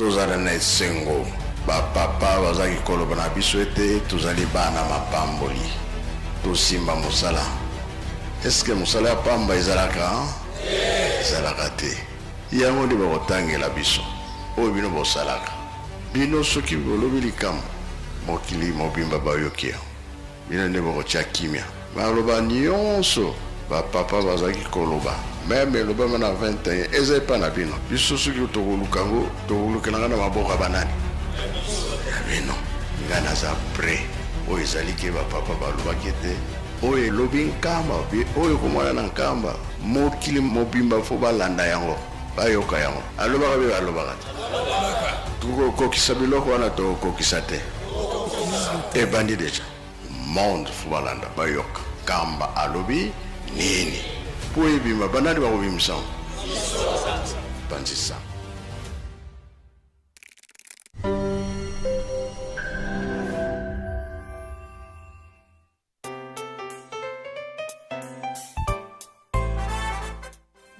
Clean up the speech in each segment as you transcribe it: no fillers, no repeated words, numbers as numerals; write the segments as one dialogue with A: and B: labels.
A: Tozala na esengo. Ba papa bazalaki koloba na biso ete tozali bana mapamboli. Tosimba mosala. Est-ce que mosala ya pamba ezalaka? Ezalaka te. Yango nde bakotangela biso. Oyo bino bosalaka. Bino soki bolobi likambo, mokili mobimba bayoki yango. Bino nde bokotia kimia. Maloba nionso ba papa bazalaki koloba meme elobama na 21 eza epa na bino. Biso soki tokoluka yango tokolukela nga na maboko ya banani? Ya bino. Nga naza pret. Oyo ezali ke ba papa balobaki ete oyo elobi Nkamba oyo ekomona na Nkamba mokili mobimba fo balanda yango bayoka yango. Alobaka be alobaka te? Tokokokisa biloko wana tokokokisa te? Ebandi dejà. Monde faut balanda bayoka Kamba alobi nini po ebima banani bakobimisa yango? Panzi sango.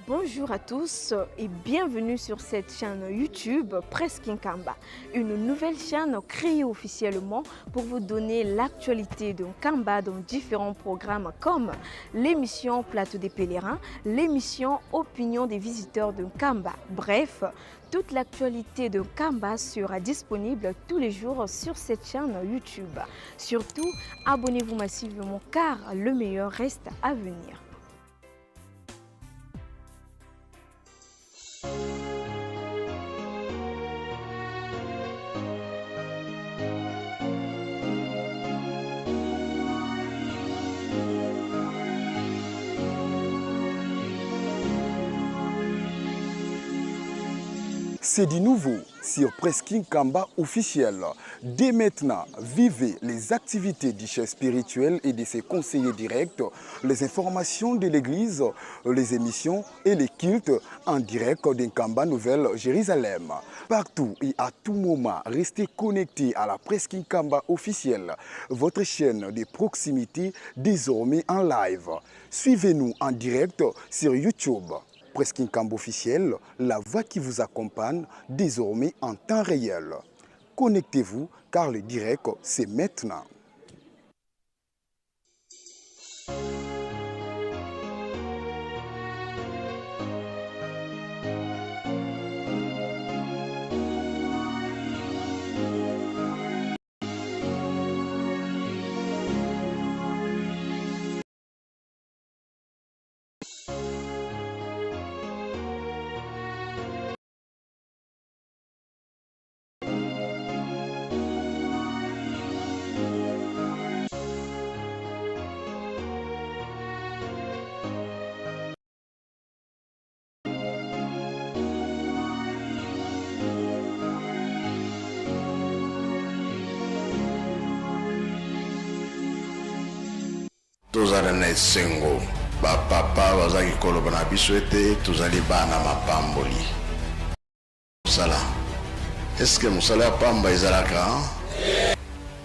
B: Bonjour à tous et bienvenue sur cette chaîne YouTube Presse Nkamba, une nouvelle chaîne créée officiellement pour vous donner l'actualité de Nkamba dans différents programmes comme l'émission Plateau des pèlerins, l'émission Opinion des visiteurs de Nkamba. Bref, toute l'actualité de Nkamba sera disponible tous les jours sur cette chaîne YouTube. Surtout, abonnez-vous massivement car le meilleur reste à venir.
C: C'est du nouveau sur Presqu'île Nkamba officiel. Dès maintenant, vivez les activités du chef spirituel et de ses conseillers directs, les informations de l'église, les émissions et les cultes en direct d'Nkamba Nouvelle Jérusalem. Partout et à tout moment, restez connectés à la Presqu'île Nkamba officielle, votre chaîne de proximité désormais en live. Suivez-nous en direct sur YouTube. Presqu'île Nkamba officiel, la voix qui vous accompagne désormais en temps réel. Connectez-vous car le direct, c'est maintenant.
A: Tozala na esengo. Ba papa bazalaki koloba na biso ete tozali bana mapamboli. Mosala. Est ce que mosala ya pamba ezalaka?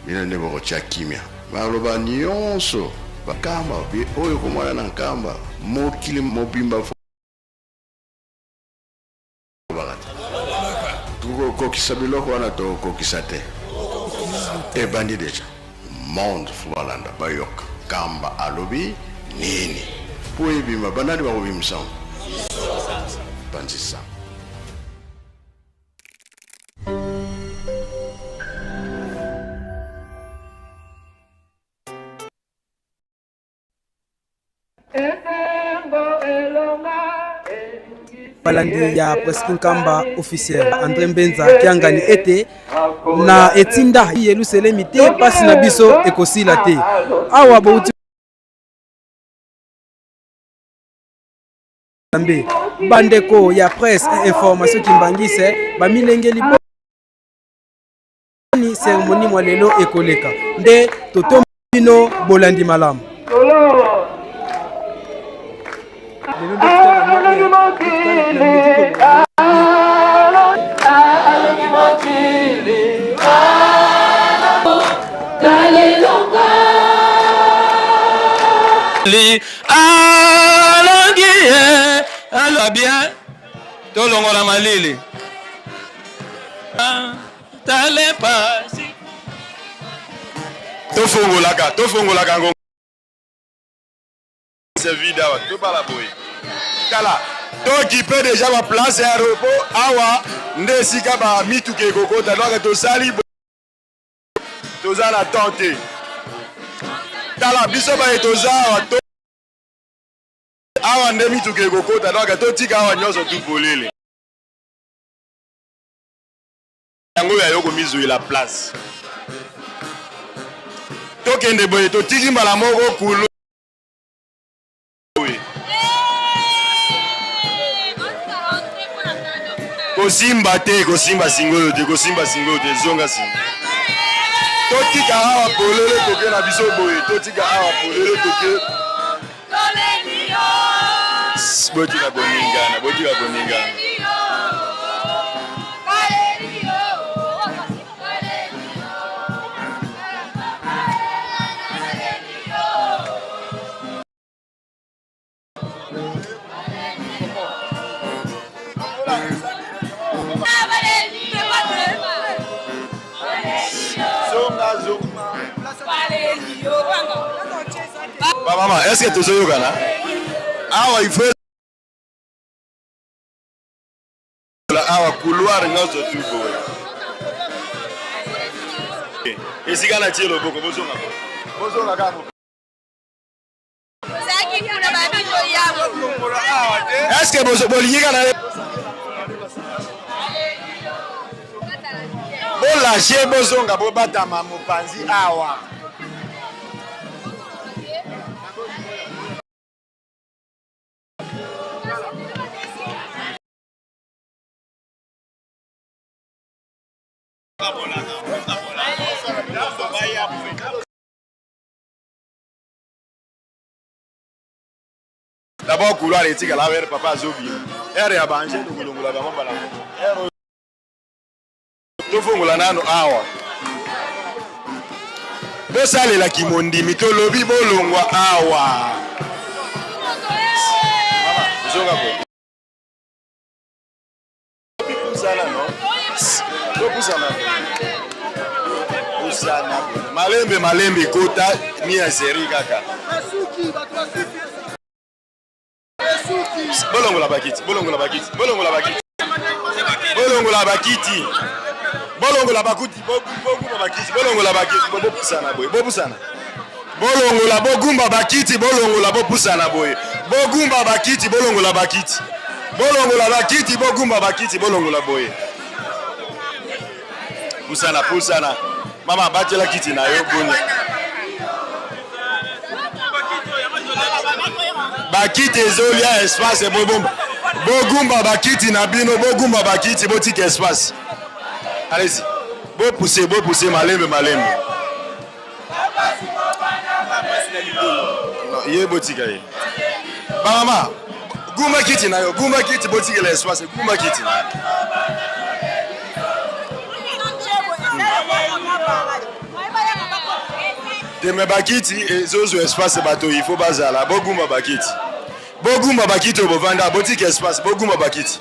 A: Bino nde bokotia kimia. Maloba nionso ba nkamba oyo komona na nkamba mokili mobimba. Tokokokisa biloko wana tokokokisa te. Ebandi dejà. Monde faut balanda bayoka. Kamba alobi nini? Po ebima banani bakobimisa yango? Panzi sango.
D: Balandi ya Presque Nkamba officiel André Mbenza kiangani ete na etinda Yelusalemi te pasi na biso ekosila te awa bouti Nzambe bandeko ya presse et information kimbangise bamilengeli boni cérémonie mwa lelo ekoleka nde totombi bino bolandi malamu.
E: Alongi ye aloba bien tolongola malili.
A: Tofongolaka, tofongolaka ngo c'est vide awa, tobala boye. Tala, tokipe deja ba place ya repos awa nde esika ba mituka ekokota, donc tosali toza na temps te. Tala biso baye toza awa to awa nde mituka ekokota, donc totika awa nyonso tu polele. Yango ya yo komizuila place. Tokende boye totiki mbala moko kulo. Kosimba te, kosimba singoyo te, kosimba singoyo te, zonga singo. Totika awa polele toke na biso boye, totika awa polele toke. Botika koningana, botika koningana. Ba mama, est-ce que tozoyokana? Awa il faut awa couloir nyonso tu boye. Esika na tie loboko bozonga. Bozonga kaka. Est-ce que bolingi kaka bolashe bozonga bobatama mopanzi awa? D'abord couloir etikala awa, papa azobima ere ya banje, tokolongola bango mbala moko. Ere tofongola nano awa, bosalela kimondimi, tolobi bolongwa awa. Zonga boye. Pusana no? Topusana. Pusana. Malembe malembe kota mi ya série kaka. Bolongola bakiti, bolongola bakiti, bolongola bakiti. Bolongola bakiti. Bolongola bakuti, bogumba bakiti, bolongola bakiti, bopusana boye, bopusana. Bolongola bogumba bakiti, bolongola bopusana boye. Bogumba bakiti, bolongola bakiti. Bolongola bakiti, bogumba bakiti, bolongola boye. Pusana, pusana. Mama, batela kiti na yo boni. Bakiti ezolia espace, bobomba. Bogumba bakiti na bino, bogumba bakiti, botika espace. Allez-y. Bopousse, bopousse malembe malembe. Ye botika ye. Ba mama, gumba kiti na yo, gumba kiti, botikela espace, gumba kiti. Te me bakiti ezozwa espace, bato il faut bazala, bogumba bakiti. Bogumba bakiti oyo bovanda, botika espace, bogumba bakiti.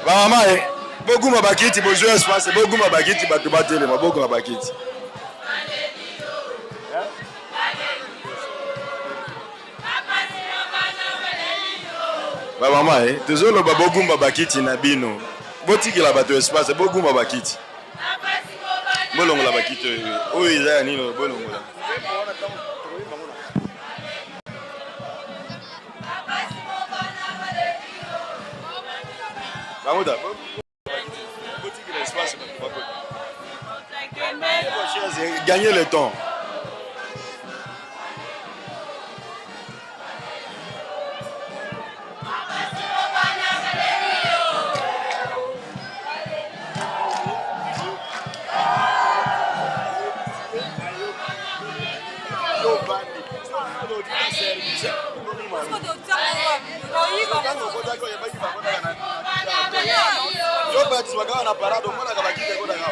A: Ba mama e, bogumba bakiti, bozwa espace, bogumba bakiti, bato batelema, bogumba bakiti. Ba mama e, tozoloba bogumba bakiti na bino. Botikela bato espace, bogumba bakiti. Bolongola bakiti oyo. Oyo eza ya nini bolongola? Bango botikela espace bato bakota. Gagner le temps. Na parade omonaka bakiti ekotaka.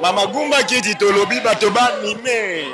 A: Mama gumba kiti, tolobi bato banime.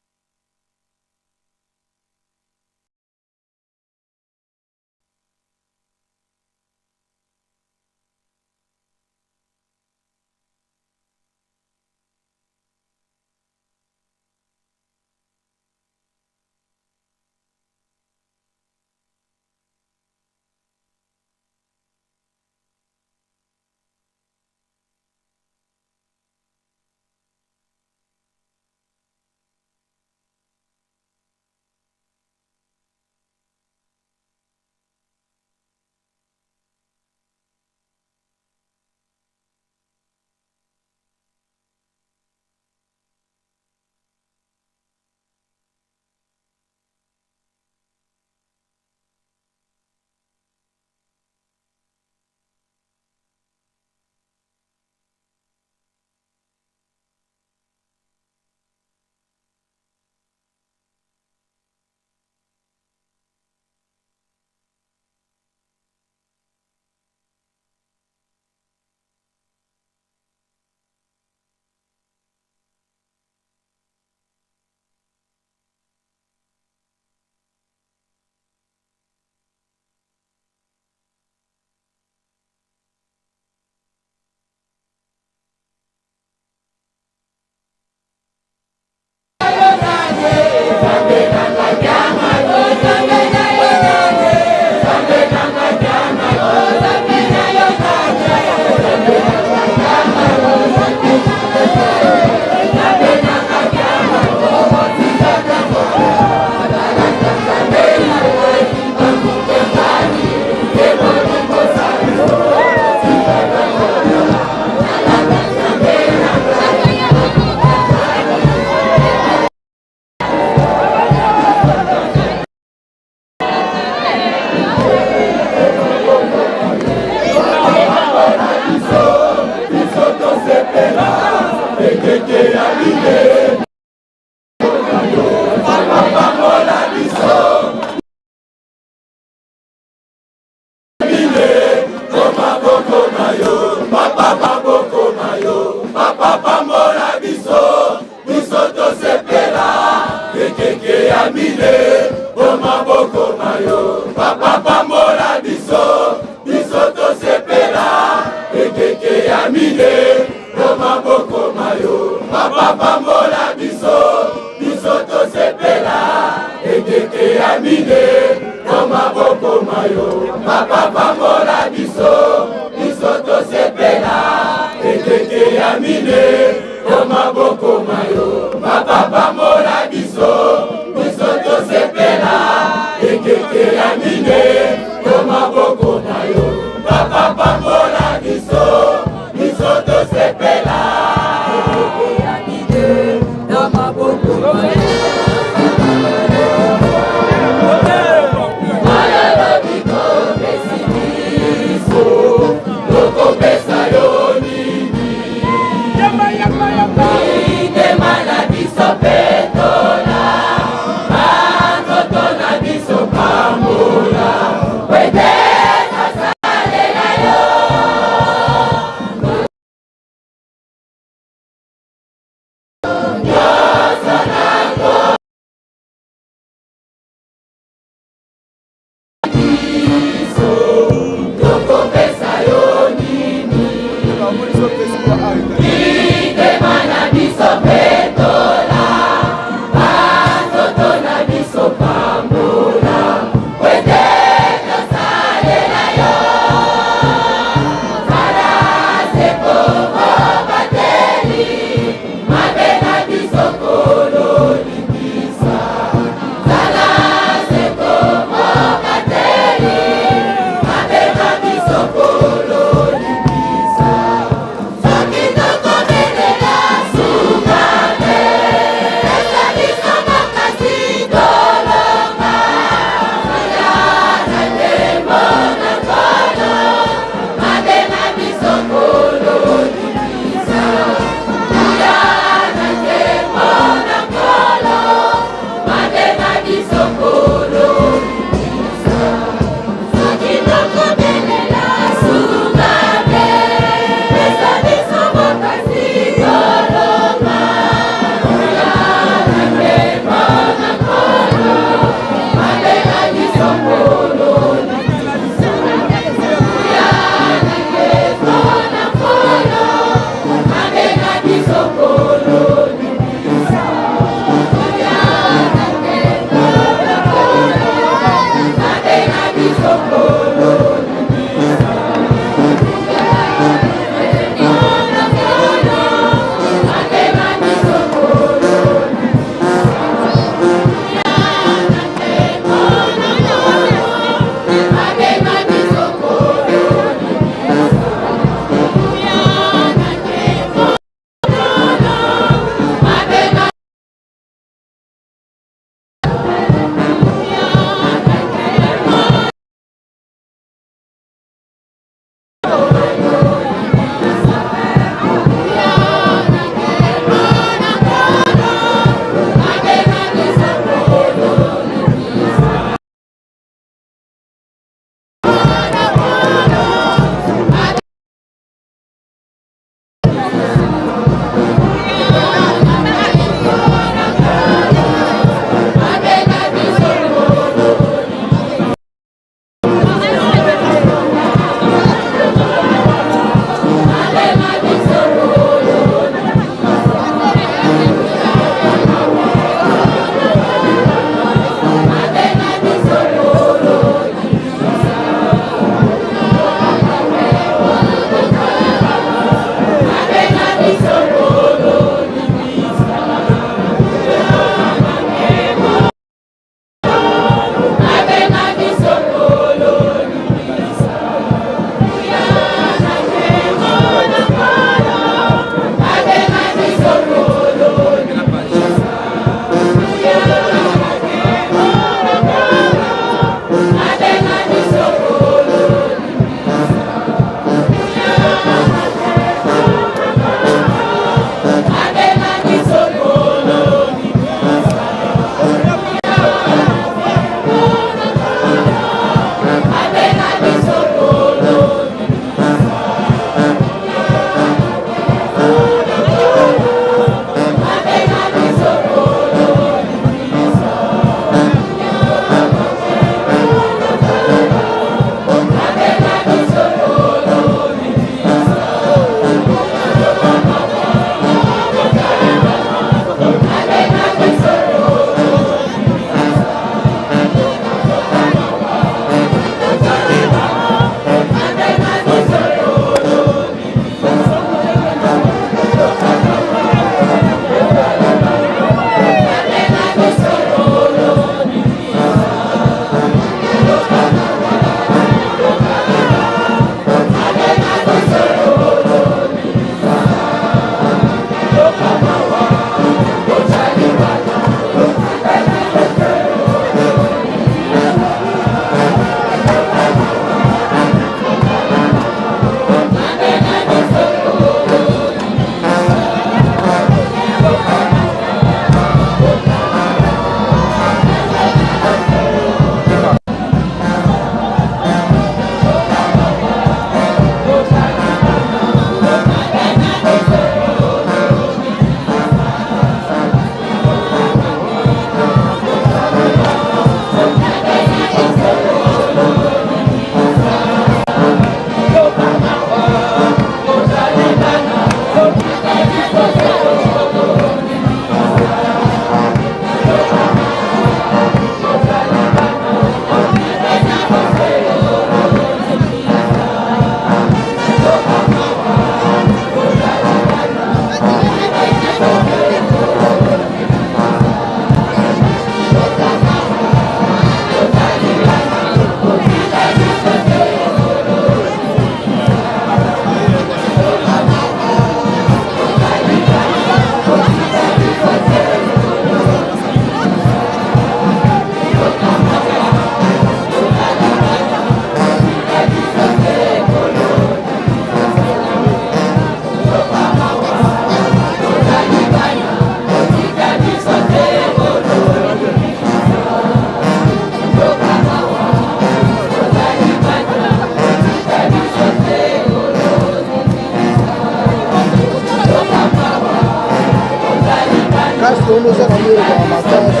E: Kasi ono oza na ngo makasi.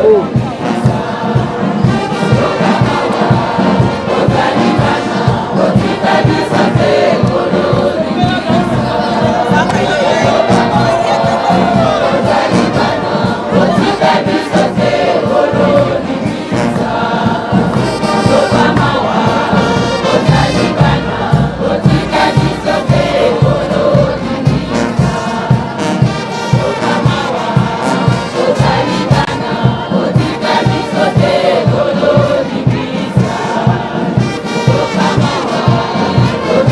E: Oh.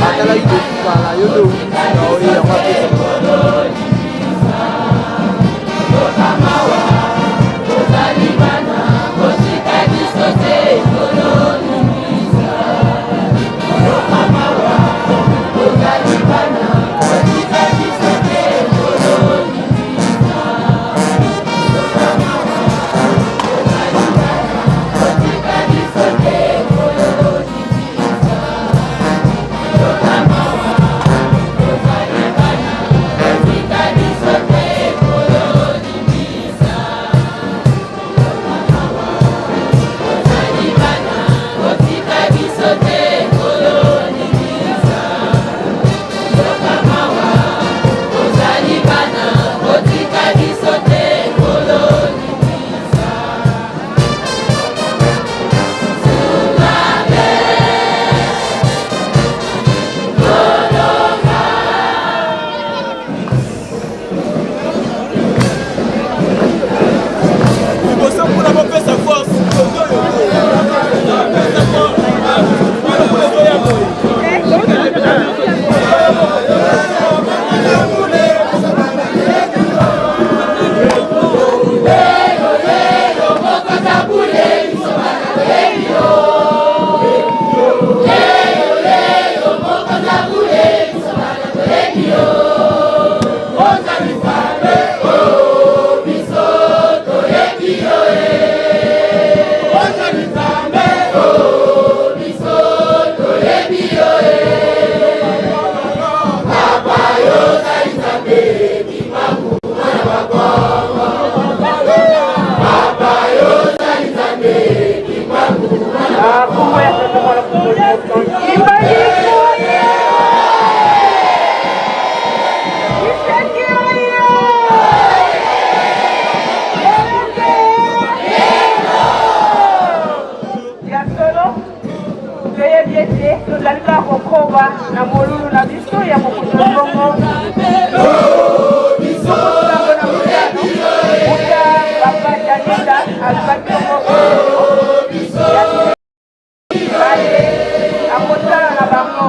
E: Atalaki kokala yo nde owuti na oye yango apesi.
F: Liboso kuna bopesa force.
G: Ya solo, toyebi ete tozali kaka kokoba na molulu na biso ya kokuta bongo 75 uta papa Janita alobaki bongo ya mibale akosala na bango.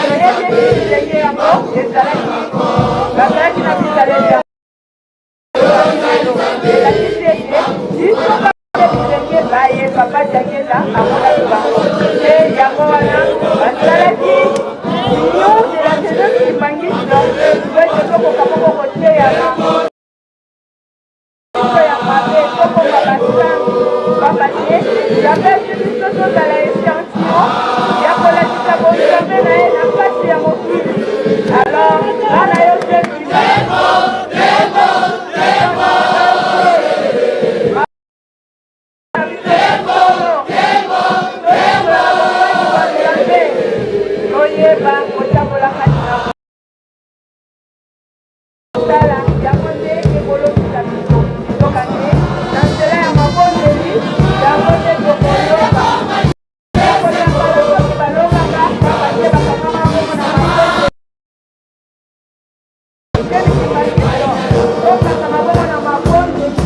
G: Toyebi ete bilenge yango ezalaki bazalaki na bizaleli ya elakisi ete biso bilenge baye papa Diakenda amonaki bango te, yango wana basalaki Union de la jeunesse kimbanguiste po ete tokoka moko koteyama biso ya mabe, tokoma basantu, pamba te Nzambe azwi biso tozala echantillon ya kolakisa bonzambe na ye na kati ya mokili. Alors bana yo jeune toyeba kotambola kati na kosala yango nde ekolongisa biso, nzokande na nzela ya mabondeli yango nde tokolonga. Tokoyambala soki balongaka, pamba te bakangama bongo na mabondeli. Tokanga maboko na mabondeli.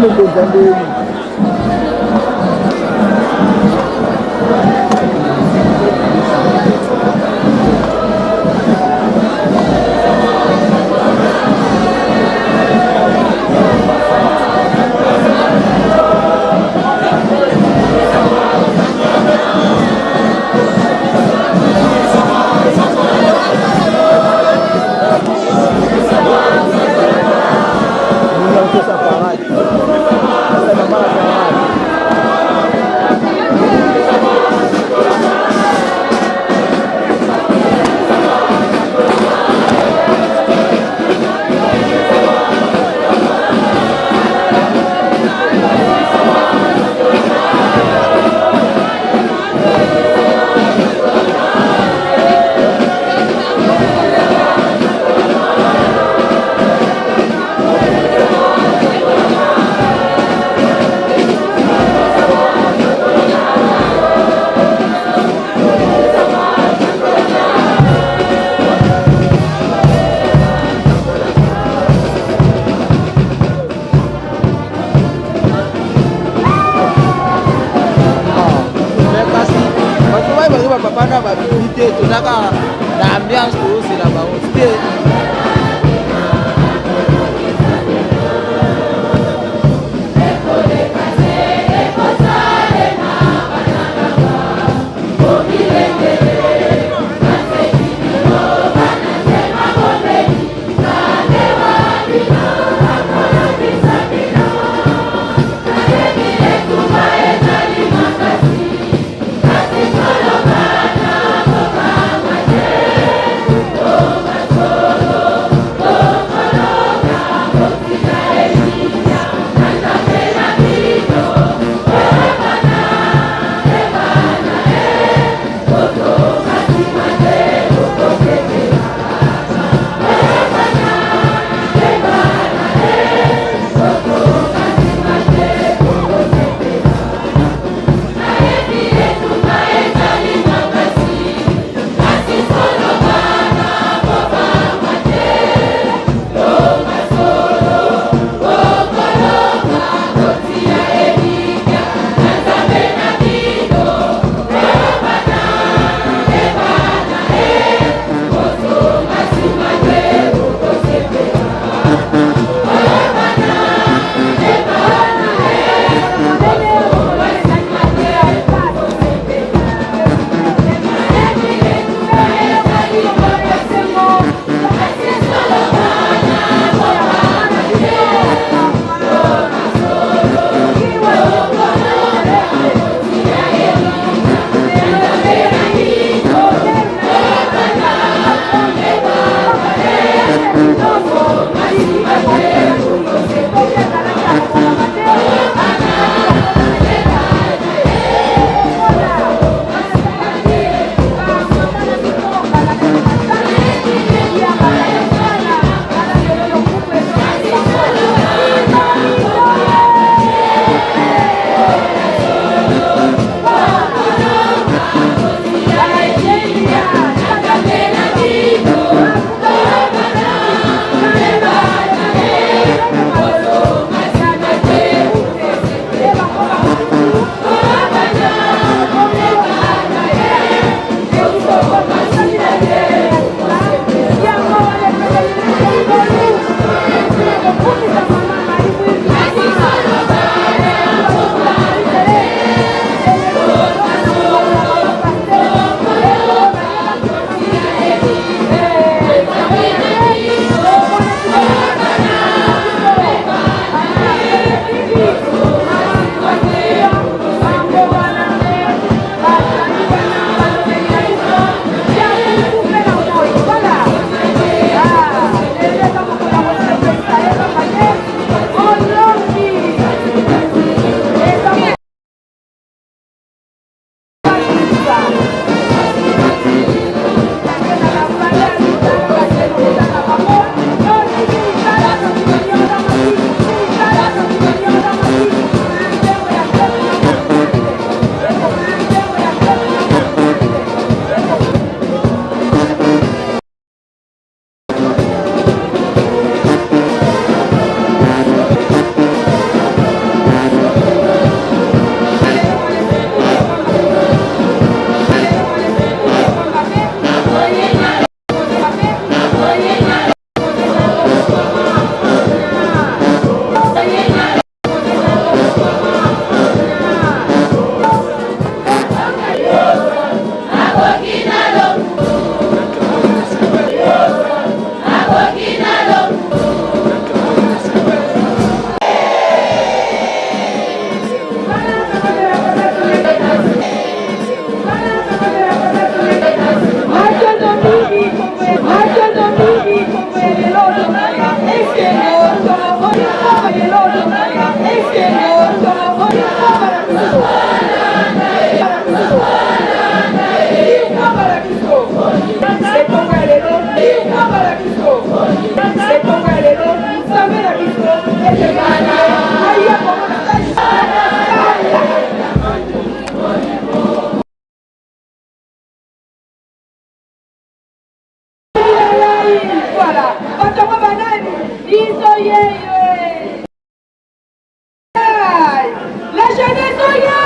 E: Mokonzi ya ndenge.
H: Papa na babimi te, toza kaka na ambiance, tozozela bango te.
G: lelo tozali na esengo toloboli mboka na biso na biso mboka na biso etongo ya lelo mboka na biso etongo ya lelo nzambe na biso ete aya komona Voilà, bato yango banani biso yeye la jeunesse oye.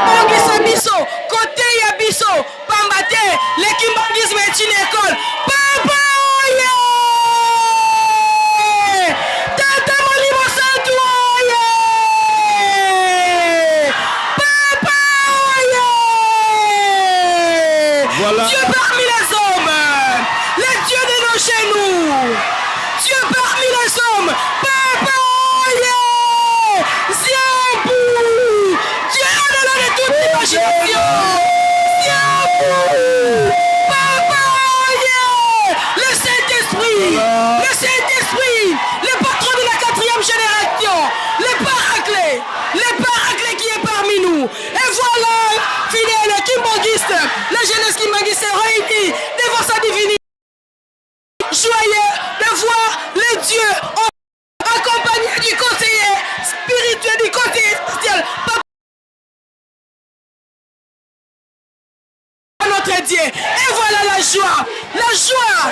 I: Kobongisa biso, koteya biso, pamba te le kimbanguisme est une école. Papa oye! Tata Molimo Santu oye! Papa oye!
F: Voilà.
I: Dieu parmi les hommes, le Dieu de nos chez nous. Dieu parmi les hommes, Papa oye! Ziambu! Dieu au-delà de toute imagination! Ziambu! Papa oye! Le Saint-Esprit! Le Saint-Esprit! Le patron de la quatrième génération! Le paraclet! Le paraclet qui est parmi nous! Et voilà, fidèle kimbanguiste, la jeunesse kimbanguiste est réunie devant sa divinité. Joyeux de voir le Dieu accompagné du conseiller spirituel, du conseiller spirituel, Papa notre Dieu. Et voilà la joie, la joie.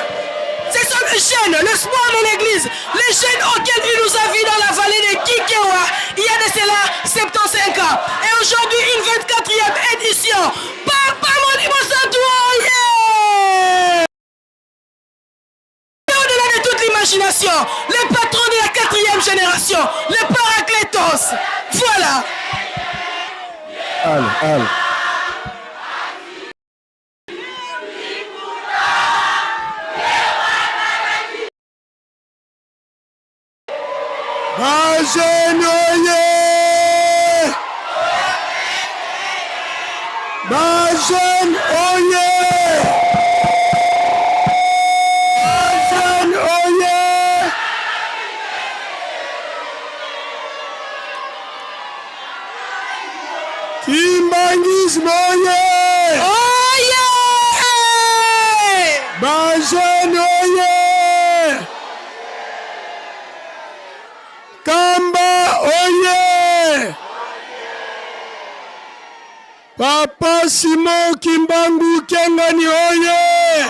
I: Ce sont les jeunes, l'espoir de l'église, les jeunes auxquels il nous a vus dans la vallée de Kikewa, il y a de cela 75 ans. Et aujourd'hui, une 24e édition. Papa Molimo Santu, yeah! Au-delà de toute l'imagination, le patron de la 4e génération, le Paraclétos. Voilà.
E: Allez, allez.
F: Bajeunes oye! Bajeunes oye! Bajeunes oye! Kimbanguisme oye!
I: Oye!
F: Bajeunes oye! Kamba oye! Papa Simon Kimbangu Kiangani oye!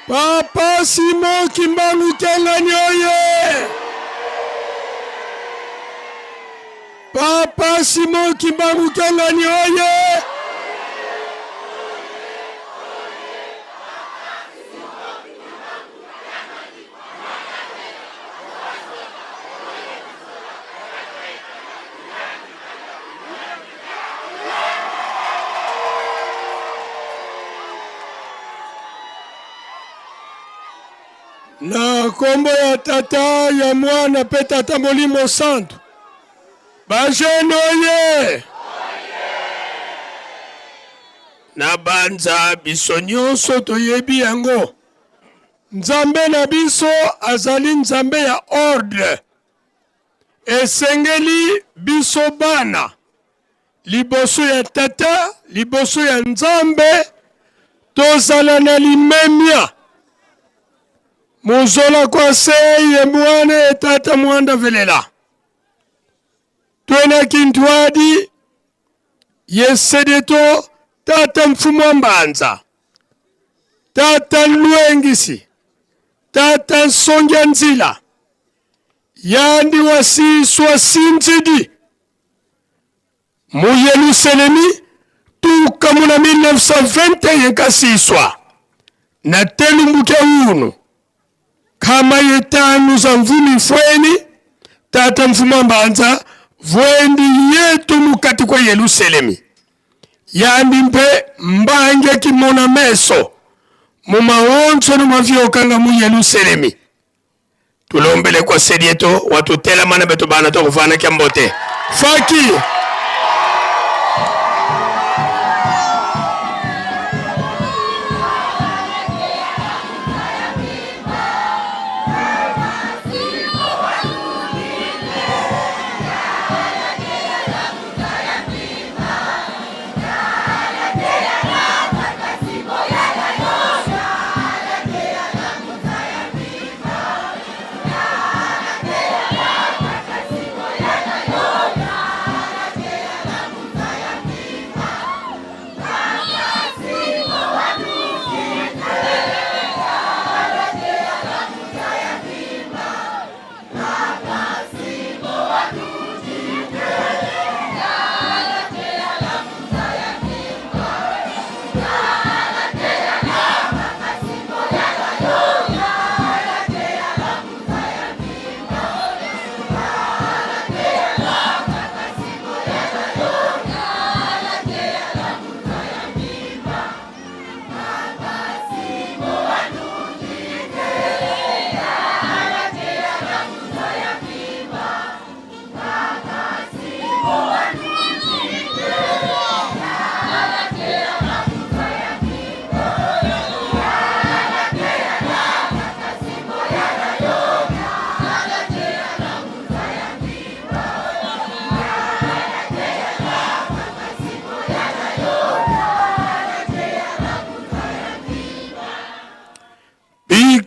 F: Papa Simon Kimbangu Kiangani oye! Papa Simon Kimbangu Kiangani oye! Na kombo ya tata ya mwana pe tata Molimo Santu, bajeunes oye! Na banza biso nyonso toyebi yango, Nzambe na biso azali Nzambe ya ordre. Esengeli biso bana liboso ya tata, liboso ya Nzambe, tozala na limemia. Muzola kwa seye mwana etata mwanda velela twena kintwadi yesedeto tata mfumu wa mbanza tata lwengisi tata nsongia nzila yandi wasiswa sinzidi mu Yelusalemi tuka muna 1921 kasiswa na telumbuke unu kama yetanu za mvumi fweni tata mfuma mbanza vwendi yetu mukati kwa Yelusalemi yandi mpe mbange kimona meso mu maonso no mavyokanga mu Yelusalemi tulombele kwa sedieto watutela mana beto bana to kufana kyambote faki.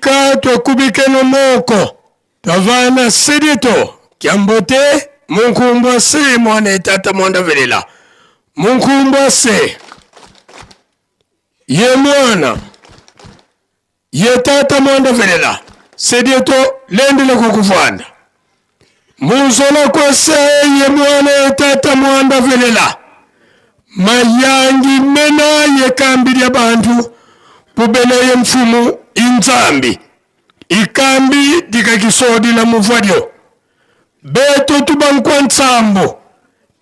F: Bika twakubikeno moko twavana sedieto kyambote munkumbwa se mwana etata mwanda velela munkumbwa se ye mwana ye tata mwanda velela sedieto lendele kukuvanda Muzola kwese ye mwana ye tata mwanda velela mayangi mena ye kambi lya bantu bubele ye mfumu inzambi ikambi dikakisodila muvwadyo beto tubankwa nsambu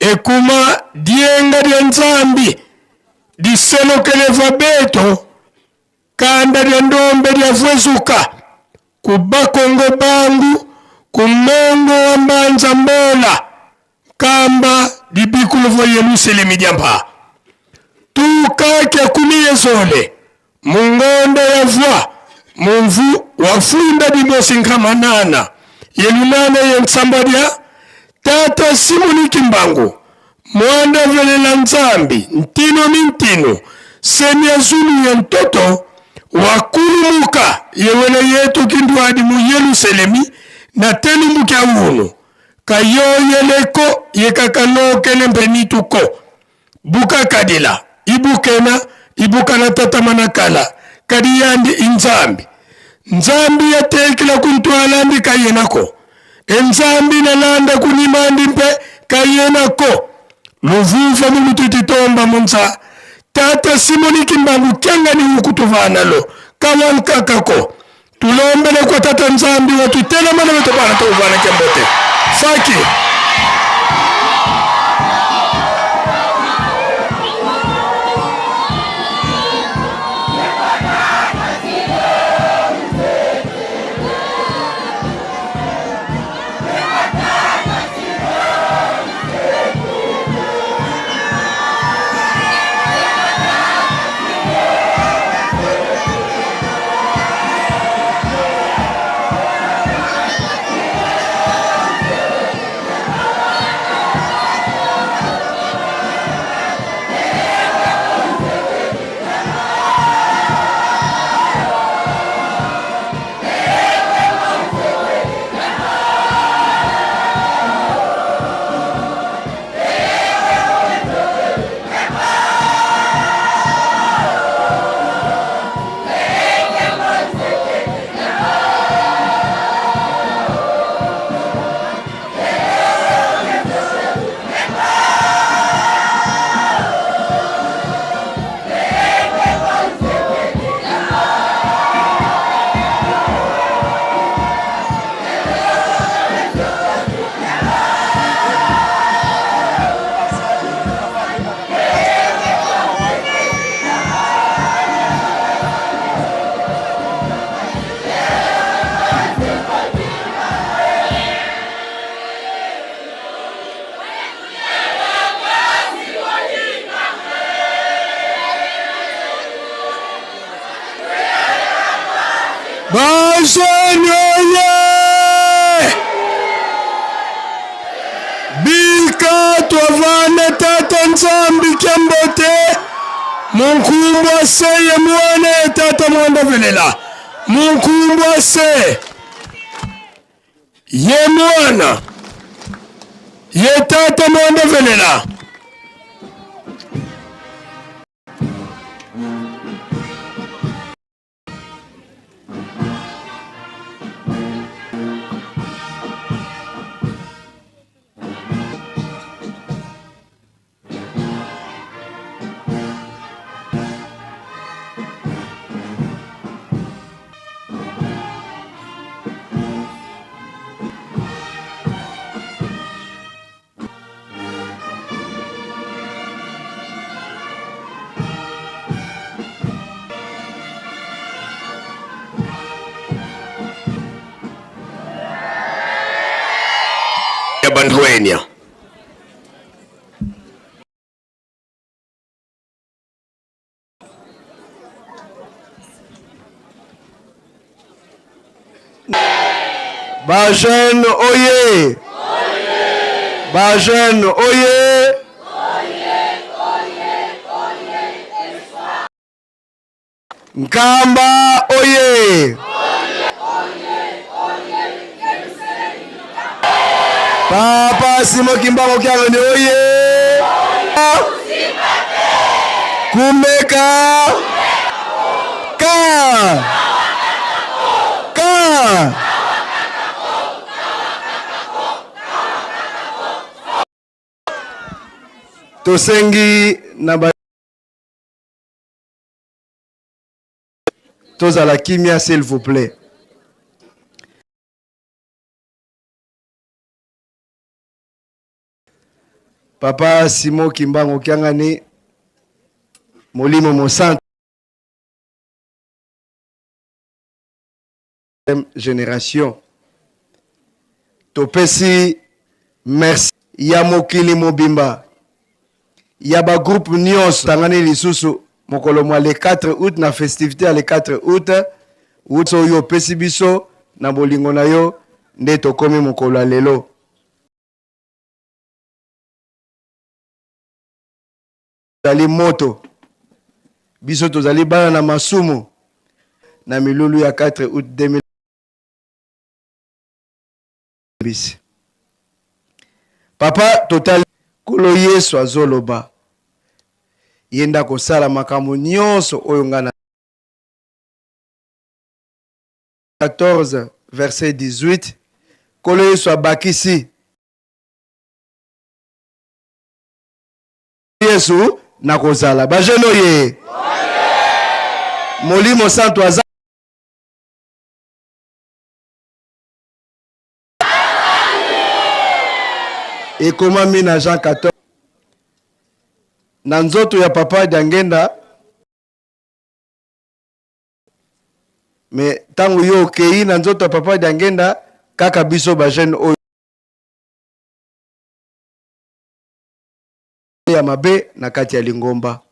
F: ekuma dyenga lya nzambi diselokeleva beto Kanda lya ndombe lya vwezuka ku bakongo bangu ku mongo wa mbanza mbola nkamba dibikulu vwa Yeluselemi dya mpa tuka kya kumi yezole mu ngonda ya vwa mumvu wa funda dimosi nkama nana yelunana ye nsamba dya Tata Simoni Kimbangu Mwanda velela Nzambi ntino ni ntino semia zulu ya ntoto wakulumuka yewele yetu kinduadi mu Yeluselemi na telumbu kya unu kayoyeleko yekakalokele mpenitu ko bukakadila ibukena ibukana tata manakala kadi yandi inzambi Nzambi yatekela kuntwalandi kayenako enzambi nalanda kunimandi mpe kayenako luvuva mulututitomba munza tata Simoni Kimbangu kiangani ukutuvanalo kawankakako tulombele kwa tata Nzambi watutelemana wetobana tobana kembote faki. Bajene oye! Bika twavane tata Nzambi kyambote munkumbwa se ye mwana tata mwanda velela munkumbwa se ye mwana ye tata mwanda velela. Ya Bantuenia.
A: Ba jeune oye! Ba jeune oye! Nkamba oye!
J: Papa Simon Kimbangu Kiangani oye! Kumeka ka ka tosengi na ba tozala kimia s'il vous plaît. Papa Simon Kimbangu Kiangani, Molimo Mosantu, génération. Topesi merci ya mokili mobimba ya ba groupe nyonso tangani lisusu mokolo mwa le 4 août na festivité ya le 4 août août oyo opesi biso na bolingo na yo nde tokomi mokolo ya lelo. Tozali moto, biso tozali bana na masumu na milulu ya 4 août 2000 bisi. Papa totali Nkolo Yesu azoloba ye nde akosala makambo nyonso oyo ngai na 14 verset 18 Nkolo Yesu abakisi Yesu nakozala bajene oye Molimo Santu aza ekomami na Jean 14 na nzoto ya papa Diangenda me ntango yo okei na nzoto ya papa Diangenda kaka biso ba jeune oyo ya mabe na kati ya lingomba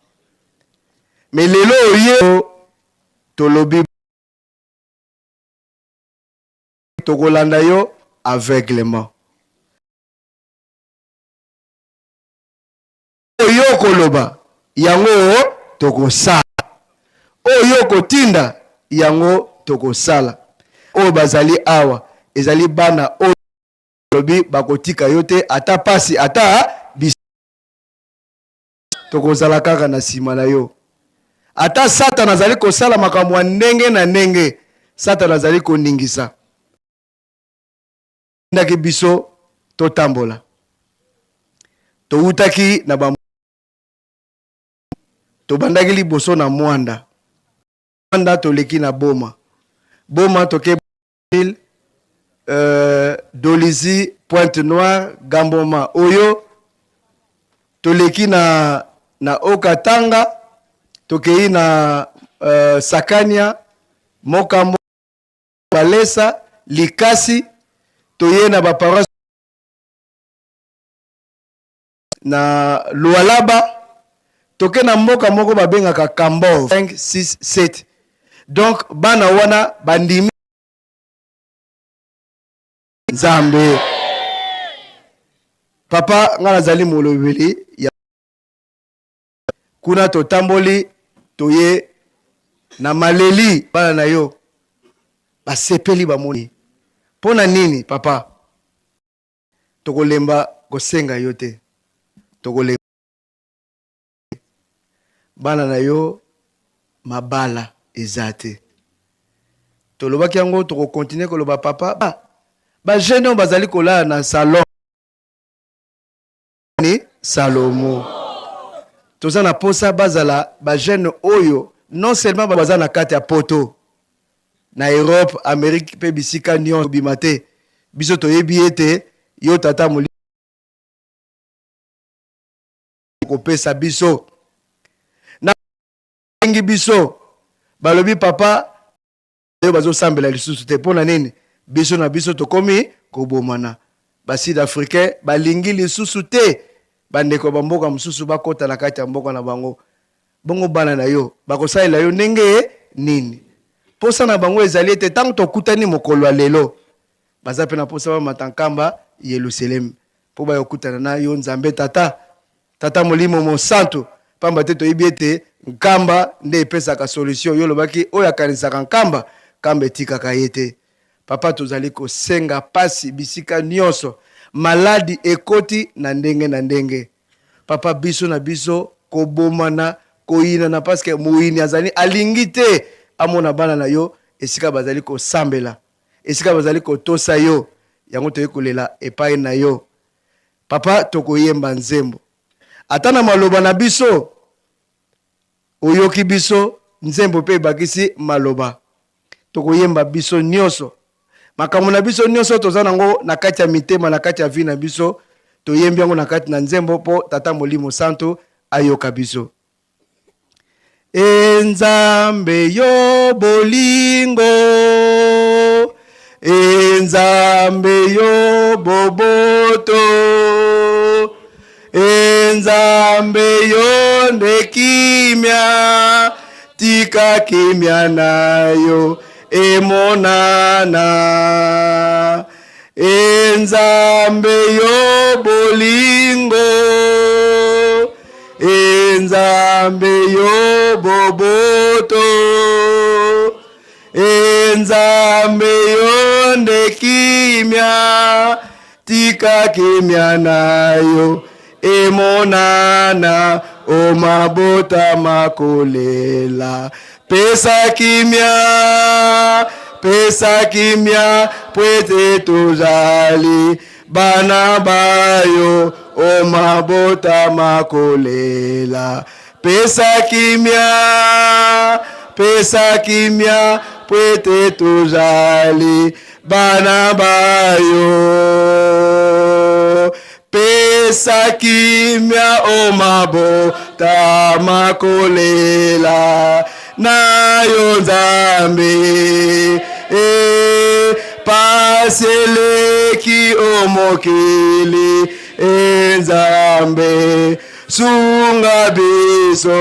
J: me lelo oye tolobi tokolanda yo aveuglement. Oyo okoloba yango tokosala, oyo okotinda yango tokosala. Oyo bazali awa ezali bana oyo balobi bakotika yo te ata pasi ata biso tokozala kaka na nsima na yo. Ata Satana azali kosala makambo ya ndenge na ndenge, Satana azali koningisa ndaki biso totambola. Towutaki na ba tobandaki liboso na Mwanda, Mwanda toleki na Boma, Boma toke ville euh, Dolisie, Pointe Noire, Gamboma, Oyo, toleki na, na Okatanga, tokei na euh, Sakania, Mokambo, Walesa, Likasi, toye na baparoisse na Lualaba, toke na mboka moko babengaka Kambov 5 6 7 donc bana wana bandimi Nzambe. Papa nga nazali molobeli ya kuna, totamboli toye na maleli bana na yo basepeli bamoni mpo na nini papa Tokolemba kosenga yo te, tokolemba bana na yo mabala eza te. Tolobaki yango, toko continuer koloba papa. Ba, ba jeune oyo bazali kolala na salon ni Salomo. Toza na posa bazala ba jeune oyo non seulement baza na kati ya poto na Europe, Amerique mpe bisika nyonso bima te. Biso toyebi ete yo tata molimo kopesa biso na bengi biso balobi papa yo bazosambela lisusu te mpo na nini biso na biso tokomi kobomana ba sud africain balingi lisusu te bandeko ya bamboka mosusu bakota na kati ya mboka na bango Bongo bana na yo bakosalela yo ndenge nini? Mposa na bango ezali ete ntango tokutani mokolo ya lelo, baza mpe na mposa bamata nkamba Yelusalemi mpo baya kokutana na yo Nzambe Tata, Tata Molimo Mosantu, pamba te toyebi ete nkamba nde epesaka solution. Yo olobaki oyo akanisaka nkamba, nkamba etikaka ye te. Papa, tozali kosenga pasi bisika nyonso. Maladi ekoti na ndenge na ndenge. Papa biso na biso kobomana, koyinana parce que moyini azali alingi te amona bana na yo esika bazali kosambela, esika bazali kotosa yo. Yango toyei kolela epai na yo. Papa tokoyemba nzembo ata na maloba na biso oyoki biso nzembo mpe ebakisi maloba tokoyemba biso nyonso makambo na biso nyonso toza nango na kati ya mitema na kati ya vie na biso toyembi yango na kati na nzembo mpo tata molimo santu ayoka biso E Nzambe yo bolingo, e Nzambe yo boboto, e Nzambe yo nde kimia, tika kimia na yo emonana. E Nzambe yo bolingo, E Nzambe yo boboto, E Nzambe yo nde kimia, tika kimia na yo emonana o mabota makolela. Pesa kimia, pesa kimia, po ete tozali bana bayo o mabota makolela. Pesa kimia, pesa kimia, po ete tozali bana bayo. Pesa kimia o mabota makolela na yo Nzambe e pasi eleki o mokili e Nzambe sunga biso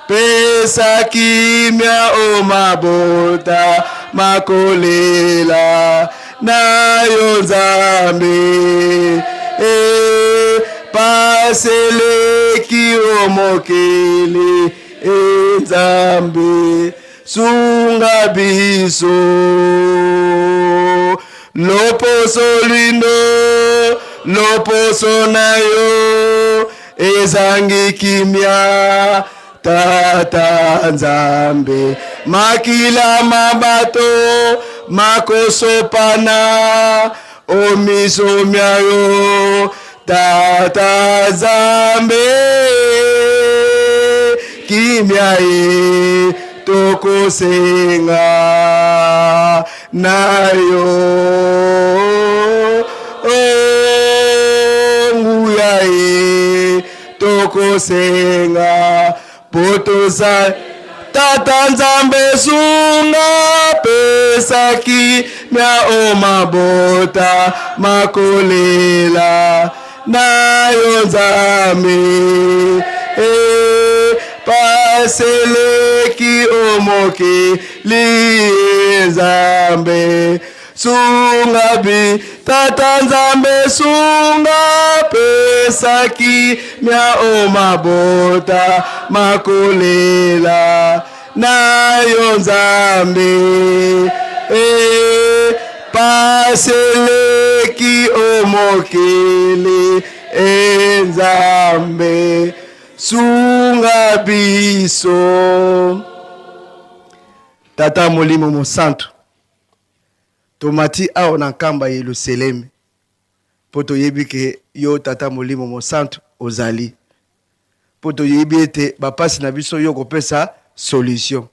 J: pesa kimia o mabota makolela na yo Nzambe e pasi eleki o mokili e Nzambe sunga biso loposo lindo loposo na yo ezangi kimia Tata Nzambe, makila ma bato makosopana o miso mya yo. Tata Nzambe, kimia ye tokosenga na yo. O nguya ye tokosenga po toza tata nzambe sunga pesa kimia o mabota makolela na yo nzambe e paseleki o mokili nzambe Sunga bi tata nzambe sunga pesa kimia o mabota makolela na yo nzambe e paseleki o mokili e nzambe sunga biso tata molimo mosantu Tomati awa na nkamba Yeluseleme, mpo toyebi ke yo Tata Molimo Mosantu ozali, mpo toyebi ete bapasi na biso yo okopesa solution.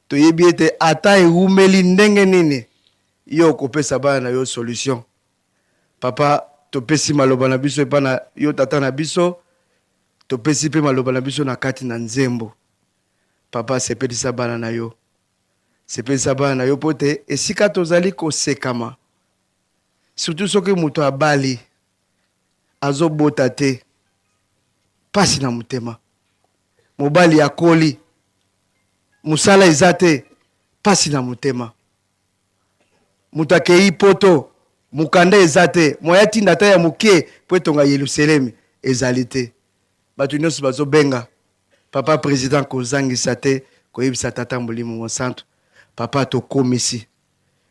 J: Toyebi ete ata ewumeli ndenge nini, yo okopesa bana na yo solution. Papa, topesi maloba na biso epai na yo Tata na biso, topesi mpe maloba na biso na kati na nzembo. Papa, sepelisa bana na yo. Sepelisa bana na yo mpo te esika tozali kosekama surtout soki moto abali azobota te pasi na motema mobali akoli mosala eza te pasi na motema moto akei poto mokanda eza te moya tinda ata ya moke mpo etonga yelusalemi ezali te bato nyonso bazobenga Papa president kozangisa te koyebisa tata molimo mosantu papa tokomisi.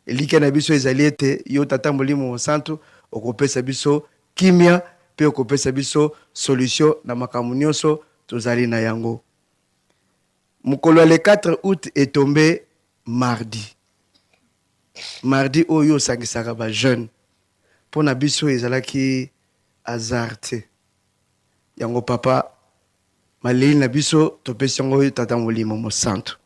J: Elikya na biso ezali ete yo Tata Molimo Mosantu okopesa biso kimia mpe okopesa biso solution na makambo nyonso tozali na yango. Mokolo ya le 4 aout etombe mardi. Mardi oyo osangisaka ba jeunes. Mpo na biso ezalaki hasard te. Yango papa maleli na biso topesi yango yo Tata Molimo Mosantu.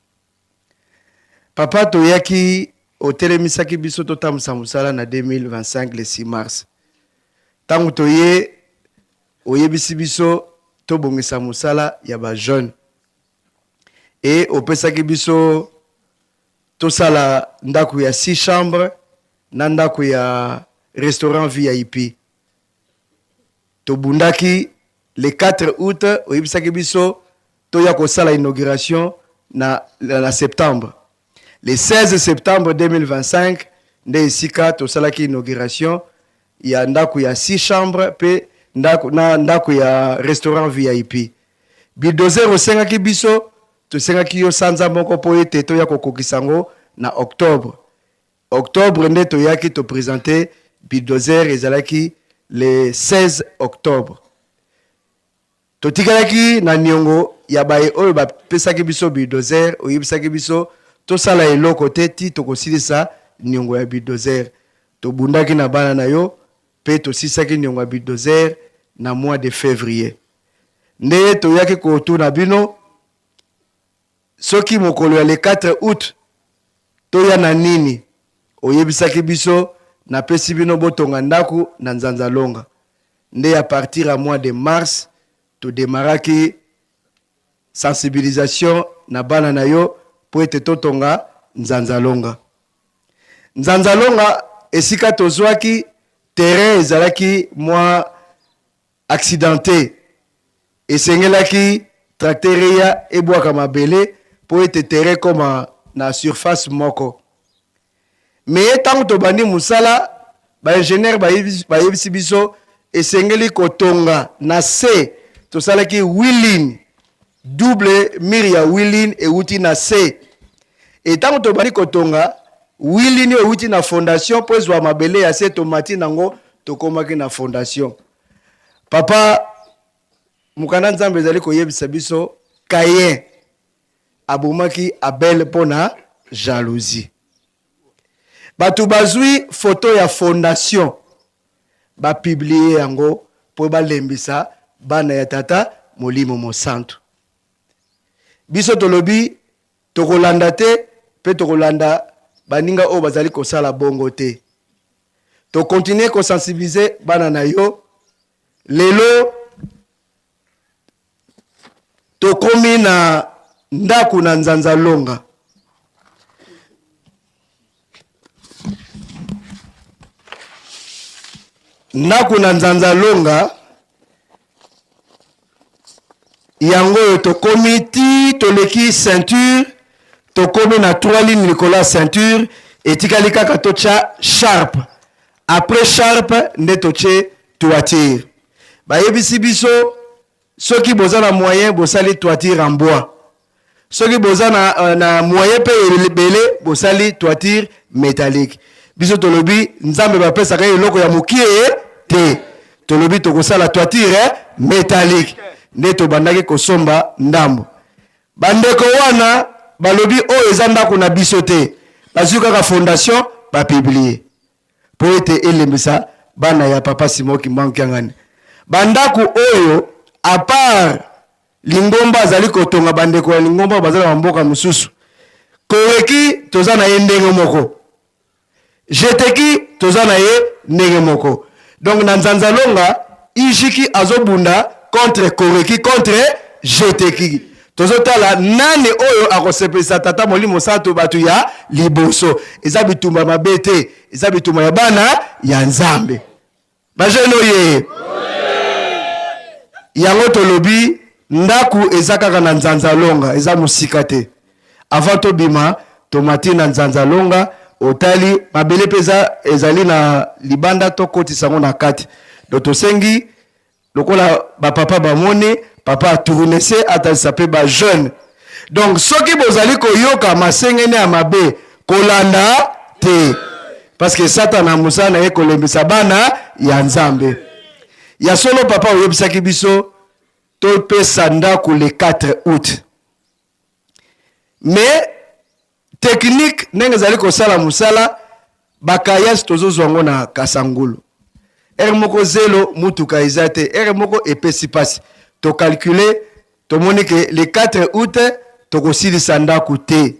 J: Papa toyaki otelemisaki biso totambwisa mosala na 2025 le 6 mars. Tango toye oyebisi biso tobongisa mosala ya ba jeunes et opesaki biso tosala ndako ya 6 chambres na ndako ya restaurant VIP. Tobundaki le 4 août oyebisaki biso toya kosala inauguration na, na septembre. Le 16 septembre 2025 nde esika tosalaki inauguration ya ndako ya 6 chambres pe ndako, na ndako ya restaurant VIP. Bulldozer osengaki biso, tosengaki yo sanza moko mpo ete toya kokokisa yango na octobre. Octobre nde toyaki to presenter bulldozer ezalaki le 16 octobre. Totikalaki na niongo ya baye oyo bapesaki biso bulldozer, oyebisaki biso tosala eloko te ti tokosilisa niongo ya bulldozer. Tobundaki na bana na yo pe tosilisaki niongo ya bulldozer na mois de fevrier. Nde toyaki kotuna bino soki mokolo ya le 4 aout toya na nini? Oyebisaki biso napesi bino botonga ndaku na Nzanzalonga. Nde à partir ya mois de mars to demarraki sensibilisation na bana na yo mpo ete totonga Nzanzalonga. Nzanzalonga esika tozwaki terrain ezalaki mwa accidente, esengelaki tracteur eya ebwaka mabele mpo ete terrain ekoma na surface moko. Mais tango tobandi mosala, ba ingenieurs bayebisi biso esengeli kotonga na se. Tosalaki huit lignes, double mur ya huit lignes ewuti na se. Et tango tobandi kotonga, huit lignes oyo ewuti na fondation mpo ezwa mabele ya se, tomati nango tokomaki na fondation. Papa, mokanda Nzambe ezali koyebisa biso Caïn abomaki Abel mpo na jalousie. Bato bazwi foto ya fondation ba publier yango mpo balembisa bana ya Tata Molimo Mosantu. Biso tolobi tokolanda te mpe tokolanda baninga oyo bazali kosala bongo te. To continuer ko sensibiliser bana na yo lelo. Tokomi na ndako na Nzanzalonga. Ndako na Nzanzalonga yango oyo tokomi ti toleki ceinture, tokomi na 3 lignes likolo ya ceinture, etikali kaka totya sharpe. Après sharpe nde totie toiture. Bayebisi biso soki boza na moyen bosali toiture en bois, soki boza na, euh, na moyen mpe ebele bosali toiture métallique. Biso tolobi Nzambe bapesaka ye eloko ya mokie te, tolobi tokosala toiture métallique. Nde tobandaki kosomba ndambo. Bandeko wana balobi oyo eza ndako na biso te, bazwi kaka fondation bapublie mpo ete elembisa bana ya papa Simon Kimbangu Kiangani. Bandako oyo à part lingomba azali kotonga, bandeko ya lingomba baza na bamboka mosusu. Koweki toza na ye ndenge moko, Jeteki toza na ye ndenge moko. Donc na Nzanzalonga Ijiki azobunda contre Koreki contre Jeteki. Tozotala nani oyo akosepelisa Tata Molimo Santu bato ya liboso. Eza bitumba mabe te, eza bitumba ya bana ya Nzambe. Ba jeune oye! Yango tolobi ndaku eza kaka na Nzanzalonga, eza mosika te. Avant tobima tomati na Nzanzalonga, otali mabele pe eza ezali na libanda, tokotisa yango na kati. Donc tosengi lokola ba papa bamoni, papa atourne se atalisa pe ba jeune. Donc soki bozali koyoka masengene ya mabe, kolanda te. Te. Parce que Satana mosala na ye kolembisa bana ya Nzambe. Ya solo papa oyebisaki biso topesa ndako le 4 août. Mais technique ndenge ezali kosala mosala bakayasi tozozwa yango na Kasangulu. Heure moko zelo mutuka eza te, heure moko epesi pasi. Tocalcule tomoni ke le 4 août tokosilisa ndako te.